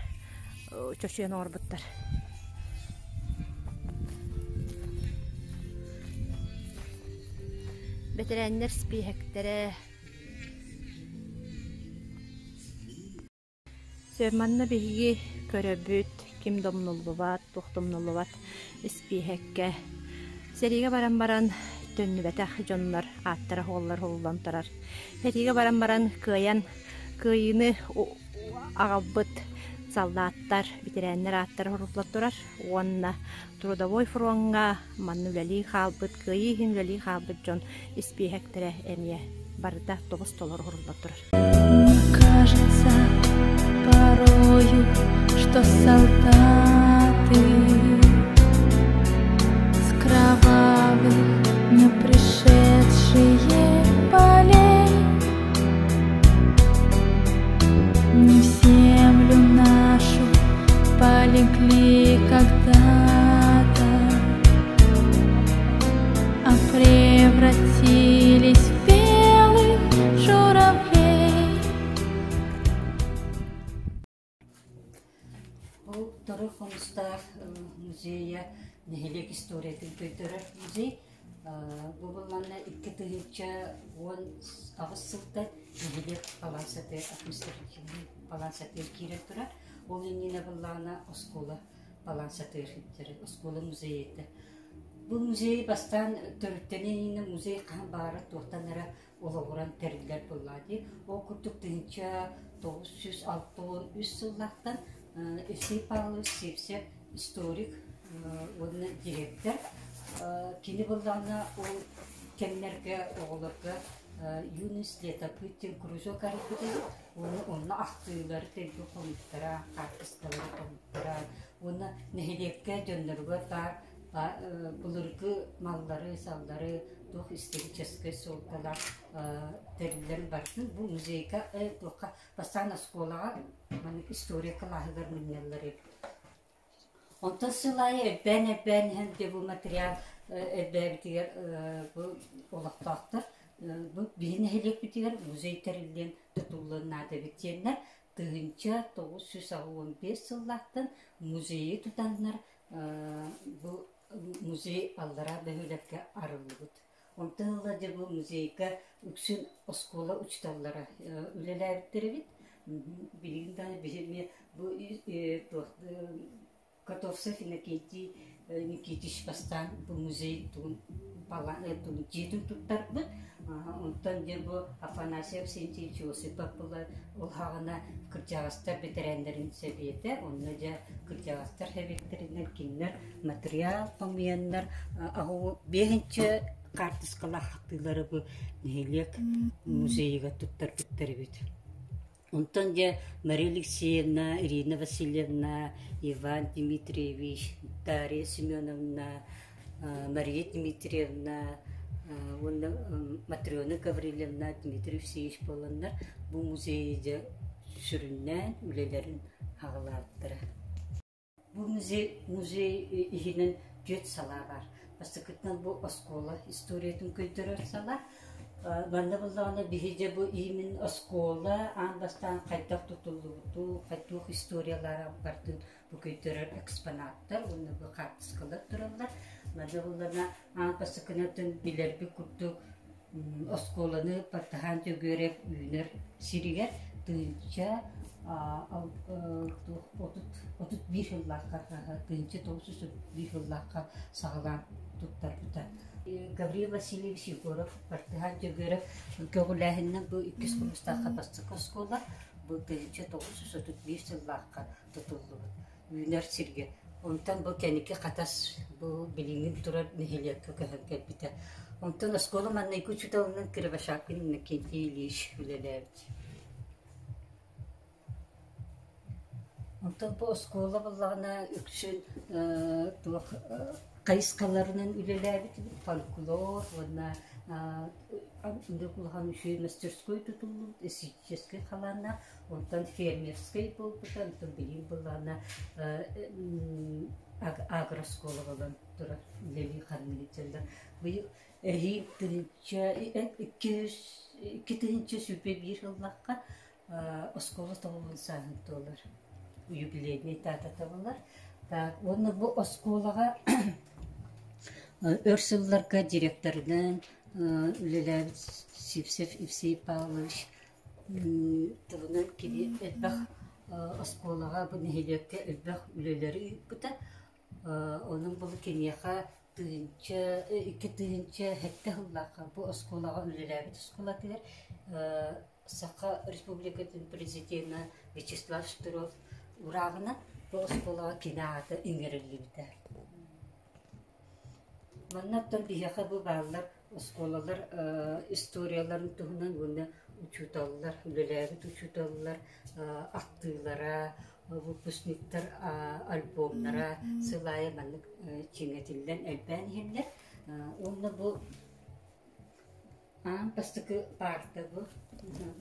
чочуйан оҥорбуттар. Бэтэрээннэр испииһэктэрэ Сөп, манна биһиги көрөбүт, ким домнуллубат, туох домнуллубат испииһэккэ. Сэриигэ баран баран төннүбэтэх дьоннор ааттара уоллар уһуллан турар. Сэриигэ баран баран кыайан кыайыыны аҕалбыт саллааттар, бэтэрээннэр ааттара уһуллан турар уонна трудовой фроҥҥа манна үлэлии хаалбыт, кыайыы иһин үлэлии хаалбыт дьон испииһэктэрэ эмиэ барыта тобус-толору уһуллан турар. Мне кажется порою, что солдаты с кровавых не пришедшие полей Не в землю нашу полегли когда-то, а превратились в белых журавлей. Бу Торо Хомустаах музейа нэһилиэк историятын көрдөрөр музей. Бу булланна 2018 сылтан нэһилиэк балансатыгар административнай балансатыгар киирэн турар. Ол иннинэ буллаҕына оскуола балансатыгар оскуола музейа Бу музей бастаан төрүттэнэн иннинэ музей хаһан баара туохтан эрэ олоҕуран тэриллэр буоллаҕа дии. Ол курдук 1963 сыллаахтан Евсей Павлович Сивцев историк уонна директор. Кини буоллаҕына ол кэмнэргэ оҕолорго Юность летопыт диэн кружок арыйбыт эбит. Уонна онно ахтыылары тэлгэ хомуйтара, хаартыскалары хомуйтара уонна нэһилиэккэ дьонноругар баар былыргы маллары-саллары туох историческай суолталаах тэриллэрин барытын бу музейга туохха бастаан оскуолаҕа маннык история кылааһыгар мунньаллар эбит. Онтон сыл аайы элбээн-элбээн иһэн дьэ бу материал элбээбитигэр бу олохтоохтор бу биһи нэһилиэкпитигэр музей тэриллиэн тутуллуон наада эбит диэннэр 1985 сыллаахтан музейы тутаннар бу музей аллараа бөһүөлэккэ арыллыбыт. Онтон ыла дьэ бу музейга үксүн оскуола учууталлара үлэлээбиттэр эбит. Билигин даҕаны биһи эмиэ бу туох Готовцев Иннокентий Никитич бастаан бу музей тугун дьиэтин туттарбыт. Онтон дьэ бу Афанасий Авсентьевич Осипов була ол хаҕына кырдьаҕастар бэтэрээннэрин сэбиэтэ, онно дьэ кырдьаҕастар сэбиэттэринэн кинилэр материал хомуйаннар биэһинчэ хаартыскалаах хаттыылары бу нэһилиэк музейыгар туттарбыттар эбит. Онтон дьэ Мария Алексеевна, Ирина Васильевна, Иван Дмитриевич, Дарья Семеновна, Мария Дмитриевна уонна Матрена Гаврильевна, Дмитрий Евсеевич буоланнар бу музейы дьэ сүрүннээн үлэлэрин аҕалаабыттара. Бу музей, музей иһинэн түөрт салаа баар. Бастакытынан бу оскуола историятын көрдөрөр сала. Манна буллаҕына биһи дьэ бу имин оскуола аан бастаан хайдах тутуллубуту, хайдах историялара бардын бу көрдөрөр экспонаттар уонна бу хаартыскалар тураллар. Манна буллаҕына аан бастакынан билэрбит курдук оскуоланы Бартыһаан Дьөгүөрэп үүнэр сиригэр тыынча 31 сыллаахха 1931 сыллаахха саҕалаан туттарбыта. Гаврил Васильевич Егоров, Бартыһаан Дьөгүөрэп көҕүлээһининэн бу иккис курустаахха бастакы оскуола бу 1931 сыллаахха тутуллубут. Үүнэр сиргэ. Онтон бу кэнники Хатас бу билиҥҥи турар нэһилиэккэ көһөн кэлбитэ. Онтон оскуола маҥнайгы учууталынан Кривошапкин Иннокентий Ильич үлэлээбит. Онтон бу оскуола буоллаҕына үксүн туох хайысхаларынан үлэлээбит фольклор уонна улахан үчүгэй мастерской тутуллубут эстетическэй халааннаах онтон фермерскэй буолбута онтон билигин буоллаҕына агрооскуола буолан турар үлэлии ханныгы дьаллар быйыл эһиил тыһыынча 2 201 сыллаахха оскуола тобулун сааһын туолар юбилейный датата буолар. Так, уонна бу оскуолаҕа өр сылларга директорынан үлэлээбит Сивцев Евсей Павлович тылынан кини элбэх оскуолаҕа бу нэһилиэккэ элбэх үлэлэри ыыппыта. Онон бу киниэхэ тыһыынча 2007 сыллаахха бу оскуолаҕа үлэлээбит оскуолатыгар Саха Республикатын президена Вячеслав Штыров урааҕынан бу оскуолаҕа кини аата иҥэриллибитэ. Манна оттон биһиэхэ бу бааллар оскуолалар историяларын туһунан уонна учууталлар, үлэлээбит учууталлар ахтыылара, выпускниктар альбомнара сыл аайы маннык чиҥэтиллэн элбээн иһэллэр. Уонна бу Аан бастакы паарта бу,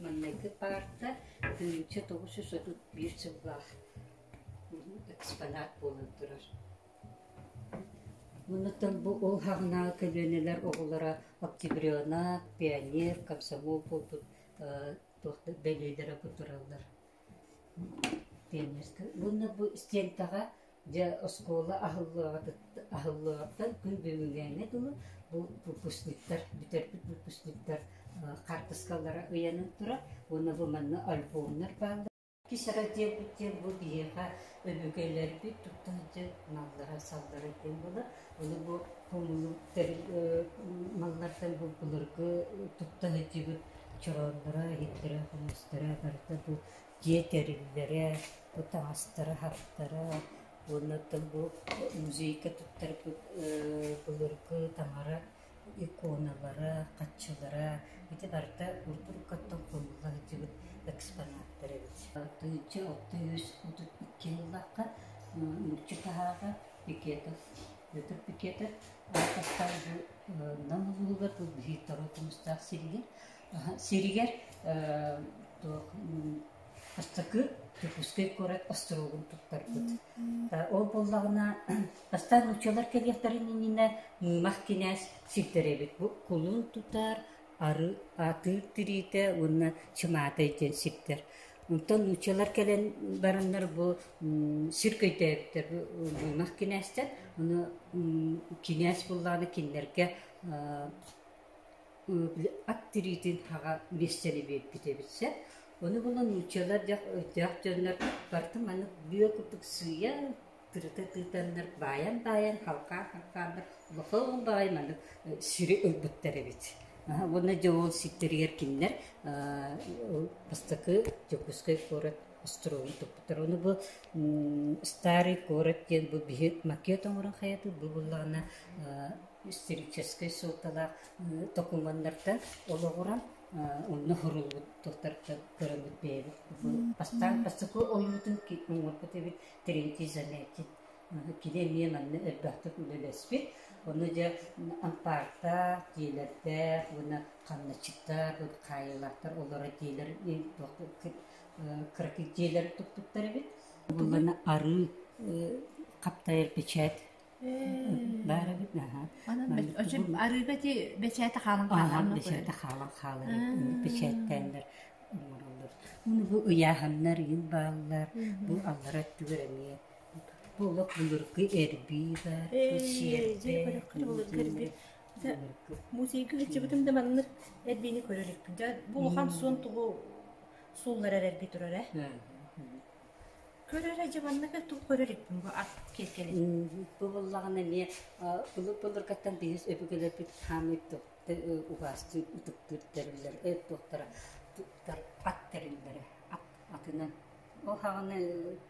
маҥнайгы паарта 1931 сыллаах экспонат буолан турар. Оннуттан бу ол хаҕынааҕы көлүөнэлэр оҕолоро октябренок, пионер, комсомол буолбут туох да бэлиэлэрэ бу тураллар. Пионерскай. Уонна бу стенкаҕа дьэ оскуола аһыллыаҕыттан күн бүгүҥҥээҥҥэ дылы бу выпускниктар бүтэрбит выпускниктар хаартыскалара ыйанан турар уонна бу манна альбомнар бааллар. Иккис раздел диэн бу биһиэхэ өбүгэлэрбит тутта сылдьар маллара-саллара диэн буолар. Ону бу хомулуу тэрил маллартан бу былыргы тутта сылдьыбыт чороонноро, иһиттэрэ, хомустара барыта бу дьиэ тэриллэрэ, бу таҥастара-хаптара уонна оттон бу музейга туттарбыт былыргы таҥара иконалара, хаччылара ити барыта урут-уруккаттан хомулла сылдьыбыт экспонаттар эбит. 1632 сыллаахха нуучча таһааҕа Пикетов, Петр Пикетов ааттастаан бу Нам улууһугар бу биһиги торо хомустаах сиригэр сиригэр туох бастакы Дьокуускай куорат остуруогун туттарбыт. Ол буоллаҕына бастаан нууччалар кэлиэхтэрин иннинэ Мыымах кинээс сирдэрэ эбит. Бу кулун тутар, ары, атыыр тириитэ уонна Чымаатай диэн сирдэр. Онтон нууччалар кэлэн бараннар бу сир көйдөөбүттэр бу Мыымах кинээстэр. Ону кинээс буоллаҕына кинилэргэ ат тириитин хаҕа миэстэни биэрбит эбит сөп. Ону булан нууччалар дьэ өйдөөх дьоннор барыта маннык бүө курдук сыыйа тырыта тыытаннар баайан-баайан халҕаан-халҕааннар улахан баҕайы маннык сири ылбыттар эбит. Уонна дьэ ол сирдэригэр кинилэр бастакы Дьокуускай куорат остуруогун туппуттар. Ону бу Старый город диэн бу биһи макет оҥорон хайатыт бу буоллаҕына историческай суолталаах докумуоннартан олоҕуран онно суруллубут туохтартан көрөммүт бэйэбит бастаан бастакы ойуутун оҥорбут эбит Терентий Замятин кини эмиэ манна элбэхтик үлэлэспит ону дьэ ампаартаах дьиэлэрдээх уонна хамначчыттар хаайыылаахтар олорор дьиэлэр кыракый дьиэлэр туппуттар эбит буллана арыы хаптайар печать. Баар эбит наһаа. Манан арыыга ити бэчээтэ хаалан хаалан бэчээтэ хаалан хаалар бэчээттээннэр оҥороллор. Уну бу ыйааһыннар иин бааллар, бу аллара өттүгэр эмиэ бу олох былыргы эрбии бар, бу сиэрбэ, былыргы эрбии. Музейга сылдьыбытым да маннык эрбиини көрөр иликпин. Дьэ бу улахан суон тугу суулларар эрбии турар ээ. Көрөр дьэ маннык тугу көрөр иликпин бу ат киэргэлин. Бу буллаҕына эмиэ былыр-былыргаттан биһис өбүгэлэрбит хаамый угаастыы ытыктыыр тэриллэр туохтара ат тэриллэрэ ат атынан ол хаҕана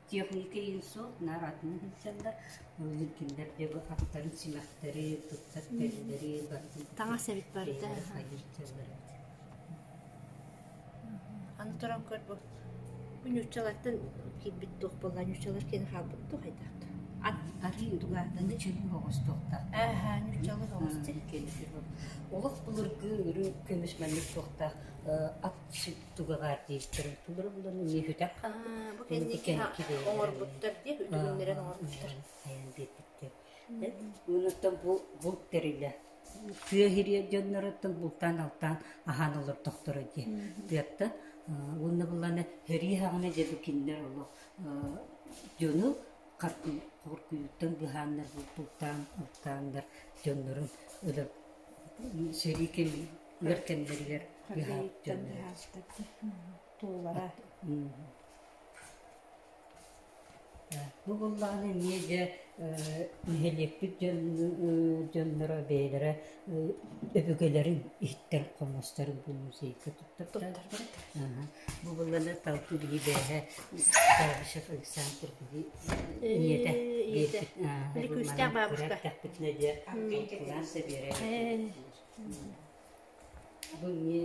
техника иин суох наар атынан сылдьаллар ол иһин кинилэр дьэ бу аттарын симэхтэри туттар тэриллэри барытын таҥас эбит барыта хайырчаллар эбит Аны туран көр бу бу ньууччалартан киирбит туох буолла ньууччалар киэн хаалбыт туох хайдах ат арыы тугаатаны чөлү оҕустуохтаах ааха ньууччалар оҕус олох былыргы үрүҥ көмүс маннык туохтаах ат туга баар диэбиттэрин тулары булан эмиэ хүтэх бу кэнники оҥорбуттар дии үтүгүннэрэн оҥорбуттар биэрбиттэр Онуттан бу булт тэрилэ тыа иһириэ дьонноруттан бултаан-алтаан аһаан олордохторо дии тыаттан уонна буллаана сэрии саҕана дьэ бу кинилэр олох дьону хоргуйууттан быһааннар бултаан алтааннар дьоннорун өлөр сэрии кэми ыар кэмнэригэр быһаабыт дьоннор туулара Бу буоллаҕына эмиэ дьэ нэһилиэкпит дьонноро бэйэлэрэ өбүгэлэрин иһиттэн хомустарын бу музейга туттардар. Бу буоллаҕына талкы биһи бээһэ Габышев Александр биһи ийэтэ биэрбит. Били күүстээх бабушка. Кыра дьэ кылаан да биэрэр. Бу эмиэ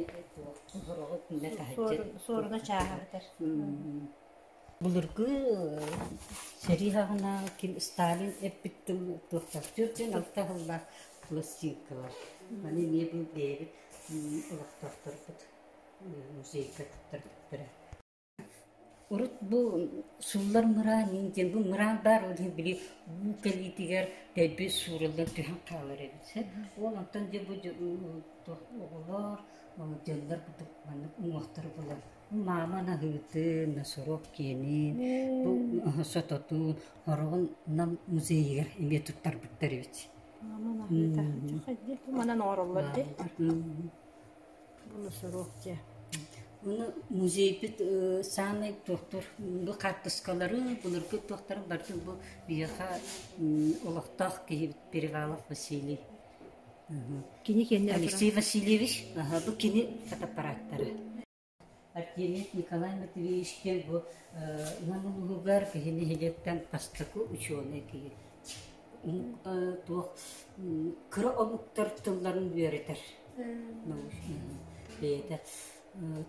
сороҕу күннэ таһыччы. Суоруна чааһа бытар. Былыргы сэрии саҕана ким Сталин эппит тыл туохтаах 46 сыллаах пластинкалар. Маны эмиэ бу бэйэбит олохтоохторбут музейга туттарбыттара. Урут бу суллар мыраан иин диэн бу мыраан баар ол иһин били уу кэлиитигэр дэлби суураллан түһэн хаалар эбит. Ол онтон дьэ бу оҕолор дьоннор курдук маннык уҥуохтары булан Маама наһыытын, носорог киэнин, бу сототун, хороҕун Нам музейыгар эмиэ туттарбыттар эбит. Маама наһыыта. Манан оҥороллор дии. Бу носорог дьэ. Уну музейбит саамай туохтур бу хаартыскалары былыргы туохтарын барытын бу биһиэхэ олохтоох киһибит Перевалов Василий. Кини кэннэ Алексей Васильевич, бу кини фотоаппараттара. Артемьев Николай Матвеевич диэн бу Нам улууһугар киһи нэһилиэктэн бастакы учуонай киһи. Туох кыра омуктар тылларын үөрэтэр. Бэйэтэ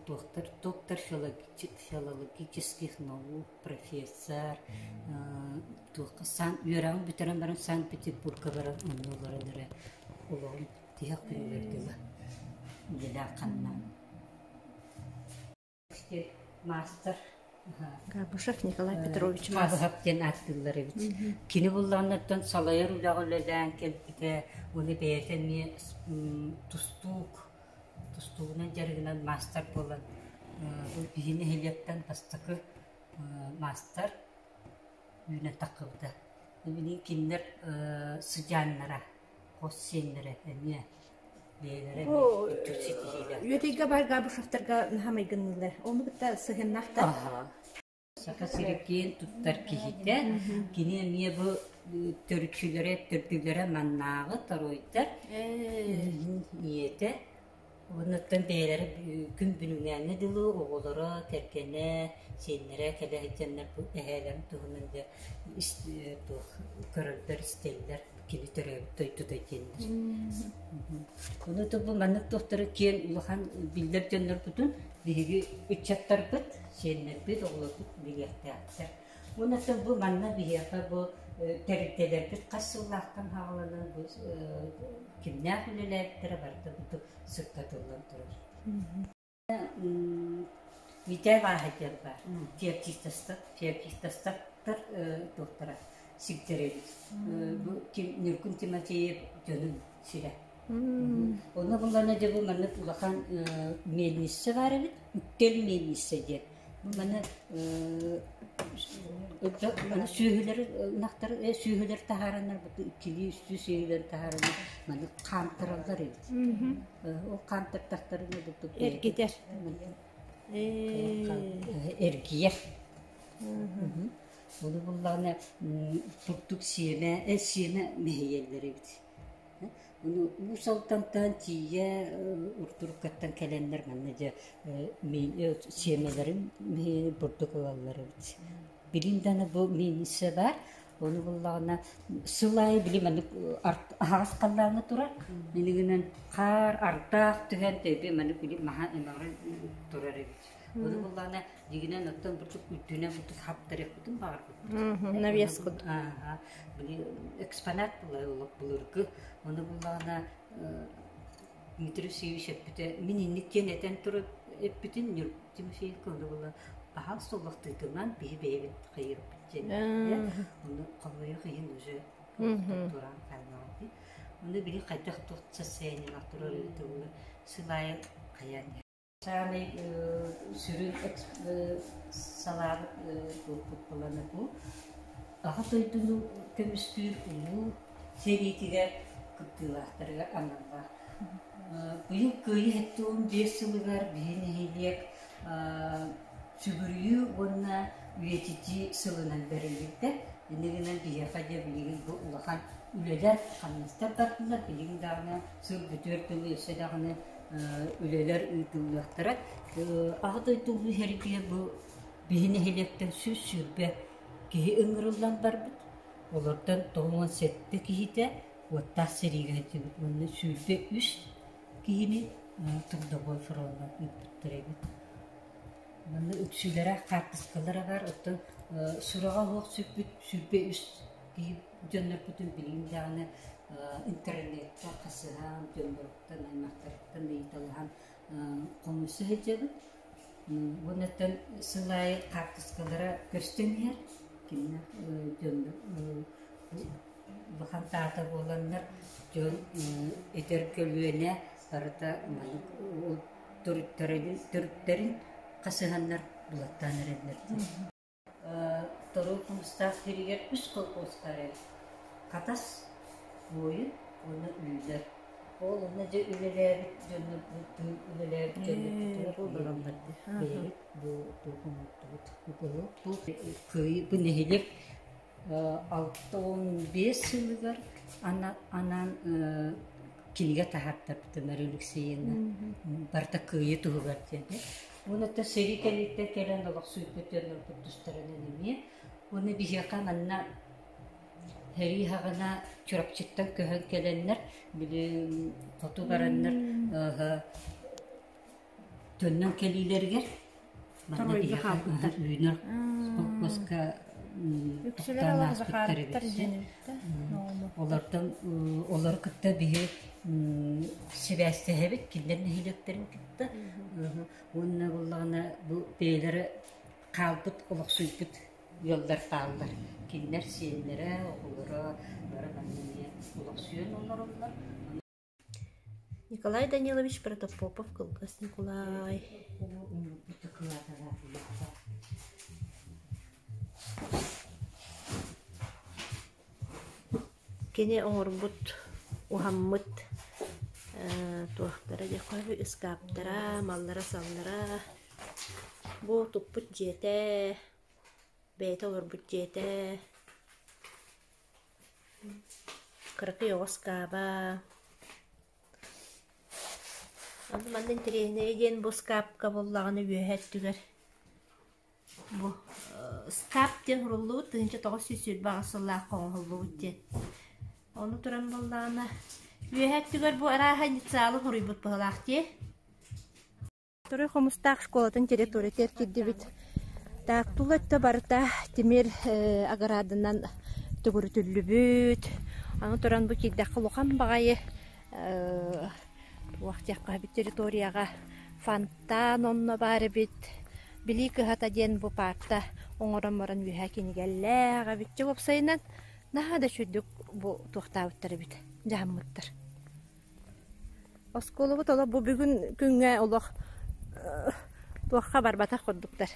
туохтар доктор филологических наук, профессор, туохха сан үөрэҕин бүтэрэн баран Санкт-Петербурга баран онно олорон эрэ олоҕун тиһэх күнүгэр дылы үлэлээх ханна маастар Габышев Николай Петрович Габышев диэн ааттыыллар эбит. Кини буллаҕынаттан салайар үлэҕэ үлэлээн кэлбитэ, уонна бэйэтэ эмиэ тустуук, тустуугунан дьарыгынан маастар буолан бу биһи нэһилиэктэн бастакы маастар үүнэн таххыбыта. Билигин кинилэр сыдьааннара, хос сиэннэрэ эмиэ бэйэлэрэ үрдүк ситиһиилээх. Үөдэйгэ баар Габышевтарга наһаа майгынныыллар. Ону кытта сыһыаннаахтар. Саха сирэ киэн туттар киһитэ. Кини эмиэ бу төрүччүлэрэ, төрдүлэрэ маннааҕы торуойдар ийэтэ. Оннуттан бэйэлэрэ күн бүгүҥҥээҥҥэ дылы оҕолоро, кэргэнэ, сиэннэрэ кэлэ сылдьаннар бу эһээлэрин туһунан дьэ туох көрөллөр, истэллэр, кини төрөөбүт дойдута диэннэр. Ону бу маннык туохтары киэҥ улахан биллэр дьоннорбутун биһиги ыччаттарбыт, сиэннэрбит, оҕолорбут билиэхтээхтэр. Уонна бу манна биһиэхэ бу тэрилтэлэрбит хас сыллаахтан саҕаланан бу кимнээх үлэлээбиттэрэ барыта бу сырдатыллан турар. Митээ Бааһа диэн баар. Феоктистовтар туохтара. сирдэр эбит. Бу Ньургун Тимофеев дьонун сирэ. Онно буллана дьэ бу маннык улахан мельница баар эбит, үктэл мельница диэн. Бу маны маны сүөһүлэр ынахтар сүөһүлэр таһаараннар бу иккилии үстүү сүөһүлэр таһаараннар маны хаамтараллар эбит. Ол хаамтартахтарына бу Эргитэр. Эргийэр. Ону буллаҕына бурдук сиэмэ, сиэмэ мэһийэллэр эбит. Ону Уус Алдантан тиийэ урдуруккаттан кэлэннэр манна дьэ сиэмэлэрин бурдук ылаллар эбит. Билин даҕаны бу миинисэ баар. Ону буллаҕына сыл аайы били маннык аһаҕас халлааҥҥа турар. Инигинэн хаар, ардах түһэн тэби маннык били маһа эмэҕирэн турар эбит. Ону буллаҕына дьигинэн оттон бурдук үрдүнэн бурдук хаптарыахпытын баҕарбыппыт. Навес курдук. Ааха. Били экспонат була былыргы. Ону буллаҕына Дмитрий Васильевич эппитэ, мин инник диэн этэн турар эппитин Тимофеевка ону була баһаалыста олохтуутунан биһи бэйэбит хайыырбыт диэн. Ону хомойуох иһин уже туран хааллаҕа. Ону били хайдах туох состояниелаах турар эбитэ сыл аайы хайаан Саамай сүрүн салаабыт туохпут буолана бу Аҕа дойдуну көмүскүүр улуу сэриитигэр кыттыылаахтарыгар аналлаах. Быйыл Кыайыы 75 сылыгар биһи нэһилиэк сүгүрүйүү уонна үйэтитии сылынан бэриллибитэ. Инньэ гынан биһиэхэ дьэ билигин бу улахан үлэлэр, хамнастар бардылар. Билигин даҕаны сыл бүтүөр дылы өссө даҕаны үлэлэр ыытыллыахтара. Аҕа дойду улуу иһэригэр бу биһи нэһилиэктэн 120 киһи ыҥырыллан барбыт. Олортон 97 киһитэ уоттаах сэриигэ сылдьыбыт уонна 23 киһини трудовой фроҥҥа ыыппыттар эбит. Манна үксүлэрэ хаартыскалара баар, оттон сураҕа суох сүппүт 23 киһи дьоннорбутун билигин даҕаны интернеккэ хасыһан, дьонноруттан, аймахтарыттан ыйыталаһан хомуйса сылдьабыт. Уоннаттан сыл аайы хаартыскалара көстөн иһэр. Кинилэр дьоннор улахан таата буоланнар дьон этэр көлүөнэ барыта маннык төрүттэрин хасыһаннар булаттаан эрэллэр. Торуй Хомустаах сиригэр үс колхоз баар эбит. Хатас, Буойун уонна Үллэр. Ол онно дьэ үлэлээбит дьоннорбут, үлэлээбит дьоннорбут бэйэбит бу туох оҥордубут. Бу кыайыы бу нэһилиэк 65 сылыгар анаан кинигэ таһаартарбыта Мария Алексеевна барыта кыайыы туһугар диэн. Уонна сэрии кэнниттэн кэлэн олохсуйбут дьоннорбут тустарынан эмиэ. Уонна биһиэхэ манна сэрии саҕана Чурапчыттан көһөн кэлэннэр, били хоту бараннар төннөн кэлиилэригэр манна биһиэхэ үүнэр холкуоска тохтоон ааспыттар эбит. Олортон олору кытта биһи сибээстэһэбит кинилэр нэһилиэктэрин кытта. Уонна буоллаҕына бу бэйэлэрэ хаалбыт олохсуйбут ыаллар хааллар. Кинилэр сиэннэрэ, оҕолоро бары манна эмиэ олохсуйан олороллор. Николай Данилович Протопопов Кылгас Ньукулай Кини оҥорбут, уһаммыт туохтара диэххэ ыскааптара, маллара-саллара бу туппут дьиэтэ, бэйэтэ олорбут дьиэтэ Кыракый оҕо ыскааба. Аны манна интэриэһинэйэ диэн бу ыскаапка буоллаҕына үөһэ өттүгэр бу ыскаап диэн суруллубут 1928 сыллаахха оҥоһуллубут диэн. Ону туран буоллаҕына үөһэ өттүгэр бу арааһа инициалы суруйбут быһыылаах дии. Второй Хомустаах школатын территориятыгар киирдибит. Так, тула өттө барыта тимир оградынан төгүрүтүллүбүт. Аны туран бу киирдэххэ улахан баҕайы туох диэххэ эбит территорияҕа фонтан онно баар эбит. Билии кыһата диэн бу паарта оҥорон баран үөһэ кинигэлээх эбит. Дьэ уопсайынан Наһаа да үчүгдүк бу туохтаабыттар эбит, дьаһаммыттар. Оскуолабыт олох бу бүгүн күҥҥэ олох туохха барбатах курдуктар.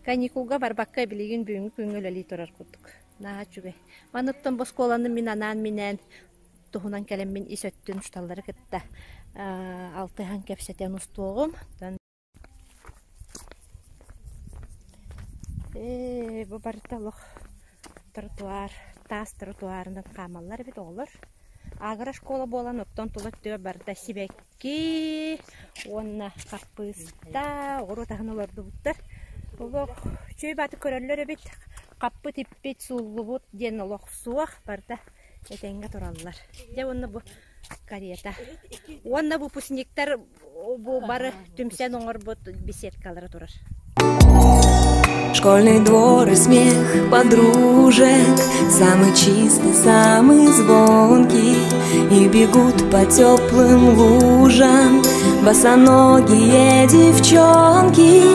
Каникулга барбакка билигин бүгүҥҥү күҥҥэ үлэлии турар курдук. Наһаа үчүгэй. Маныттан бу оскуоланы мин анаан-минээн туһунан кэлэммин ис өттүн учууталлары кытта алтыһан кэпсэтэн устуоҕум. Ээ, бу барыта олох тротуар, таас тротуарынан хаамаллар эбит оҕолор. Агро школа буолан оттон тула өттүгэр барыта сибэкки уонна хаппыыста, оҕуруот аһын олордубуттар. Олох үчүгэй баатык көрөллөр эбит. Хаппыт-иппит, сууллубут диэн олох суох, барыта этэҥҥэ тураллар. Дьэ уонна бу карета. Уонна выпускниктар бу бары түмсэн оҥорбут беседкалара турар. Школьный двор и смех подружек Самый чистый, самый звонкий И бегут по теплым лужам Босоногие девчонки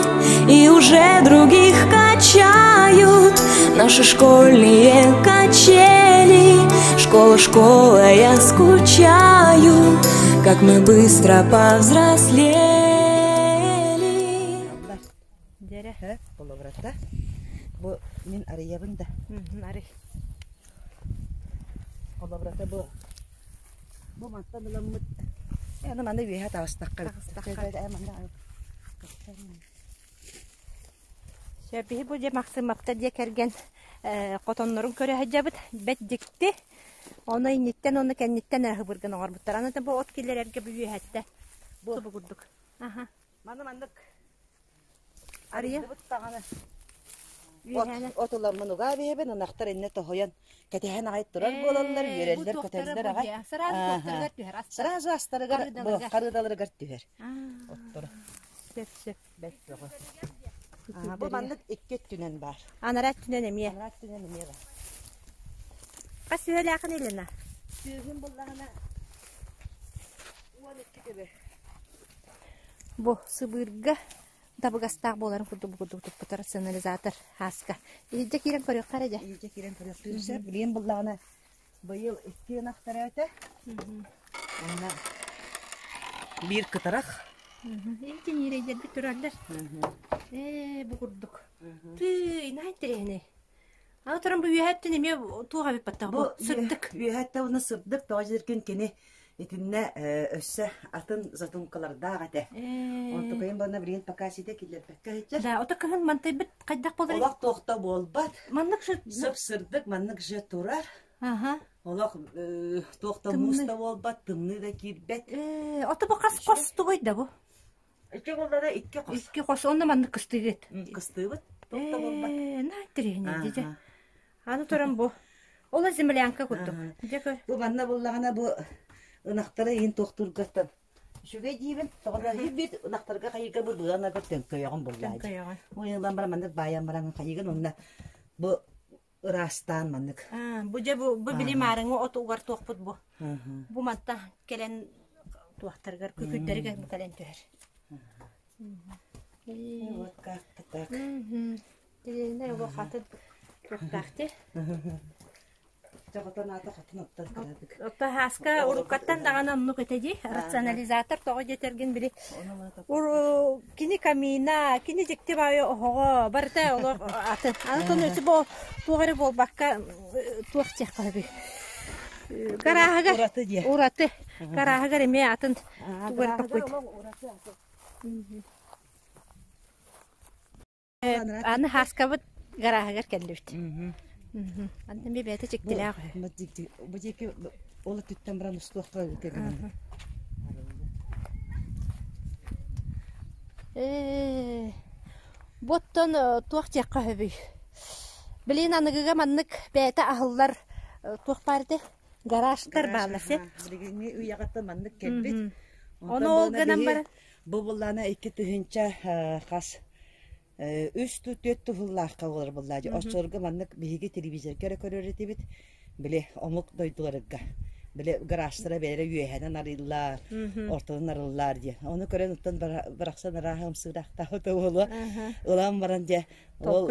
И уже других качают Наши школьные качели Школа, школа, я скучаю Как мы быстро повзрослели Дьэрэ. Болобурата. Бу мин арыйабын да. Арый. Холобурата бу. Бу мантан ыламмыт. Аны манна үөһэ таҕыстахха. Таҕыстахха. Сөп, биһи бу дьэ Махсымаптар дьиэ кэргэн хотоннорун көрө сылдьабыт. Бэт дьикти. Ону инниттэн уонна кэнниттэн эрэ хыбыргын оҥорбуттар. Аны бу от киллэрэргэ бу үөһэттэ. Бу курдук. Аха. Маны маннык Арыйа. Арыйбыт даҕаны. От, от ыламмын угаа биһэбин, ынахтар иннэ тоһуйан кэтэһэн аҕай турар буолаллар, үөрэллэр, көтөллөр аҕай. Сразу туохтарыгар түһэр. Сразу астарыгар, харыдаларыгар түһэр. Отторо. Сөп, сөп. Бэрт бөҕө. Бу маннык икки өттүнэн баар. Анараа өттүнэн эмиэ. Анараа өттүнэн эмиэ баар. Хас сүһэлээхин Елена? Сүөһүм буллаҕына 12 төбө. Бу сыбыырга табыгастаах буоларын курдук бу курдук туппута рационализатор һааска. Иһирдьэ киирэн көрүөххэ эрэ дьэ. Иһирдьэ киирэн көрүөхпүн сөп. Билигин буллаҕына быйыл икки ынах төрөөтө. Уонна биир кытарах. Ити ньирэйдэрбит тураллар. Ээ, бу курдук. Тыый, наһаа интэриэһинэй. Аны туран бу үөһэттэн эмиэ туох эбит баттах бу сырдык. Үөһэттэн уонна сырдык тоҕо дьиркин кини итиннэ өссө атын задумкалардаах этэ. Онтукайын буолна билигин пока ситэ киллэрбэккэ сылдьар. Да, ото кыһын мантайбыт хайдах буолар? Олох туохта буолбат. Маннык же сып-сырдык маннык же турар. Аха. Олох туох да муус да буолбат, тымныы да киирбэт. Ээ, ото бу хас хос тугуй да бу? Икки боллара икки хос. Икки хос, онно маннык кыстыгыт. Кыстыыбыт. Туох да буолбат. Ээ, наһаа интэриэһинэй дии Аны туран бу. Ол землянка курдук. Дьэ көр. Бу манна буллаҕына бу ынахтары иһин туохтуургаттан үчүгэй диибин. Тоҕо биир ынахтарга хайыга бу быанага төҥкөйөҕүн буллаа. Төҥкөйөҕүн. Уйулан баран маннык баайан баран хайыгын онно бу ыраастаан маннык. Бу дьэ бу бу били маарыҥы от угар туохпут бу. Бу манта кэлэн туохтарыгар күкүрдэригэр бу кэлэн түһэр. Вот как-то так. Тилинэ бу хатын туохтаах ти. Хотон аата хотун оттон кыратык. Отто хааска уруккаттан даҕаны оннук этэ дии. Рационализатор тоҕо диэтэргин били Уру кини камина, кини дьикти баайы оһоҕо, барыта олох атын. Аны тон өсө бу туох эрэ буолбакка туох диэххэ сөбүй? Гарааһыгар Ураты диэ. ураты. Гарааһыгар эмиэ атын тугу эрэ токуйд. Аны Һааскабыт гарааһыгар кэллибит. Аны эмиэ бэйэтэ дьиктилээх үһү. Бу диэки ол өттүттэн баран устуохха эбит Ээ, бу оттон туох диэххэ сөбүй? Билигин аныгыга маннык бэйэтэ аһыллар туох баар этэй? Гаражтар бааллар син. Билигиҥҥи үйэҕиттэн маннык кэлбит. Ону ол гынан баран Бу буллаана 2000 хас үс түөрт туһуллаахха буолар буллаа. Оччолорго маннык биһиги телевизорга эрэ көрөр этибит. Били омук дойдуларыгар. Били гаражтара бэйэлэрэ үөһэнэн арыыллар, ортонон арыллар диэн. Ону көрөн оттон барахсан арааһа ымсыыраахтаабыта буолуо. Ылан баран дьэ ол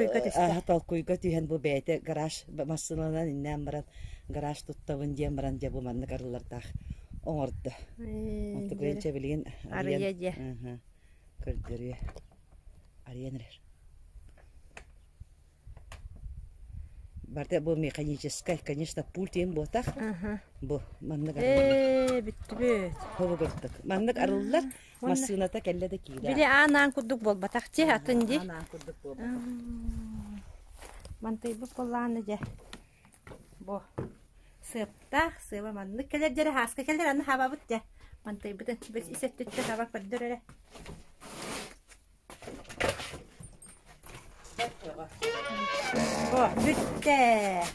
толкуйга түһэн бу бэйэтэ гараж массыыналанан иннээн баран гараж туттабын диэн баран дьэ бу маннык арыллардаах оҥордо. Онтукайын чэ билигин арыйа дьэ. Көрдөрүө. Арыйан эрэр. Барыта бу механическай, конечно, пульт диэн буотах. Бу маннык арыллар. Ээ, бүттүбүт. Хобу курдук. Маннык арыллар, массыыната кэллэ да киирэр. Били аан-аан курдук буолбатах дии, атын дии. Аан-аан курдук буолбатах. Мантыйбыт буоллаҕына дьэ бу сыаптаах сыаба маннык кэлэр дьэрэ хааска кэлэр аны хабабыт дьэ мантыйбытын бэс ис өттүттэн хаба көрдөр эрэ О, бүттэ.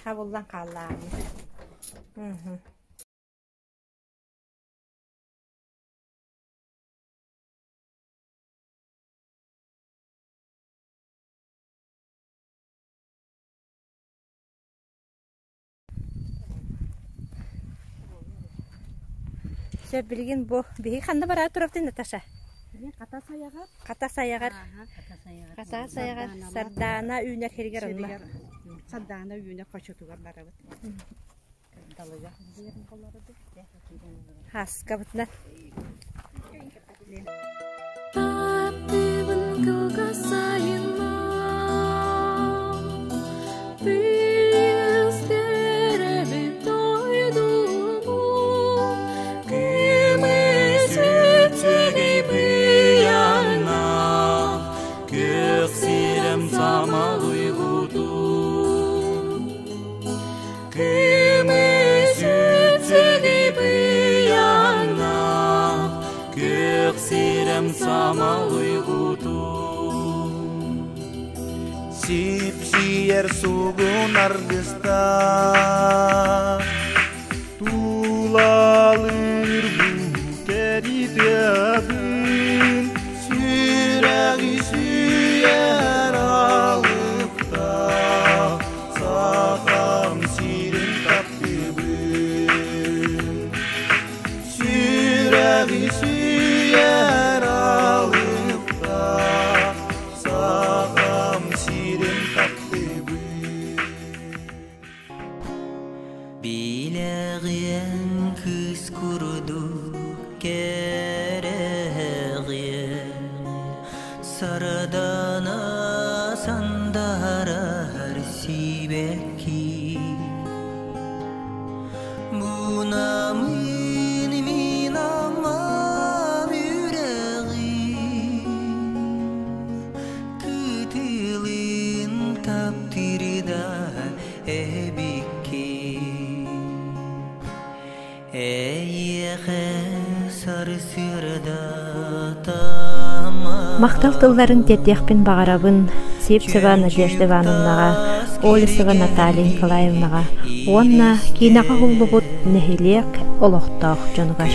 Хабыллан хааллааммыт. Сөп билигин бу биһиги ханна бараары турабытый Наташа? Хатас айаҕар. Хатас айаҕар. Хатас айаҕар Сардаана үүнэр сиригэр онно. Сардаана үүнэр хочотугар барабыт. Хааскабытынан. Таптыыбын кылгас сайыннар, Тыйыс төрөбүт дойдубут, Көмүс үтүгэй быйаҥнаах, Күөх сирэм самал уйгутун. Көмүс үтүгэй быйаҥнаах, Күөх сирэм самал уйгутун. Сипсийэр сугун аргыстаах, Тулалыыр бу кэритиэбин, Сүрэҕи сүүйэр алыптаах, Сахам сирин таптыыбын. Сүрэҕи сүүйэр алыптаах, Сахам сирин таптыыбын. Билэҕиэн кыыс курдук кэрэҕиэн, Сардана сандарар сибэкки. Бунамын мин аммам үрэҕин, Кытылын таптыырда эбиккин. Эйиэхэ сарсыарда Махтал тылларын тиэрдиэхпин баҕарабын Сивцева Надежда Ивановнаҕа, Олесова Наталья Николаевнаҕа уонна киинэҕэ уһуллубут нэһилиэк олохтоох дьонугар.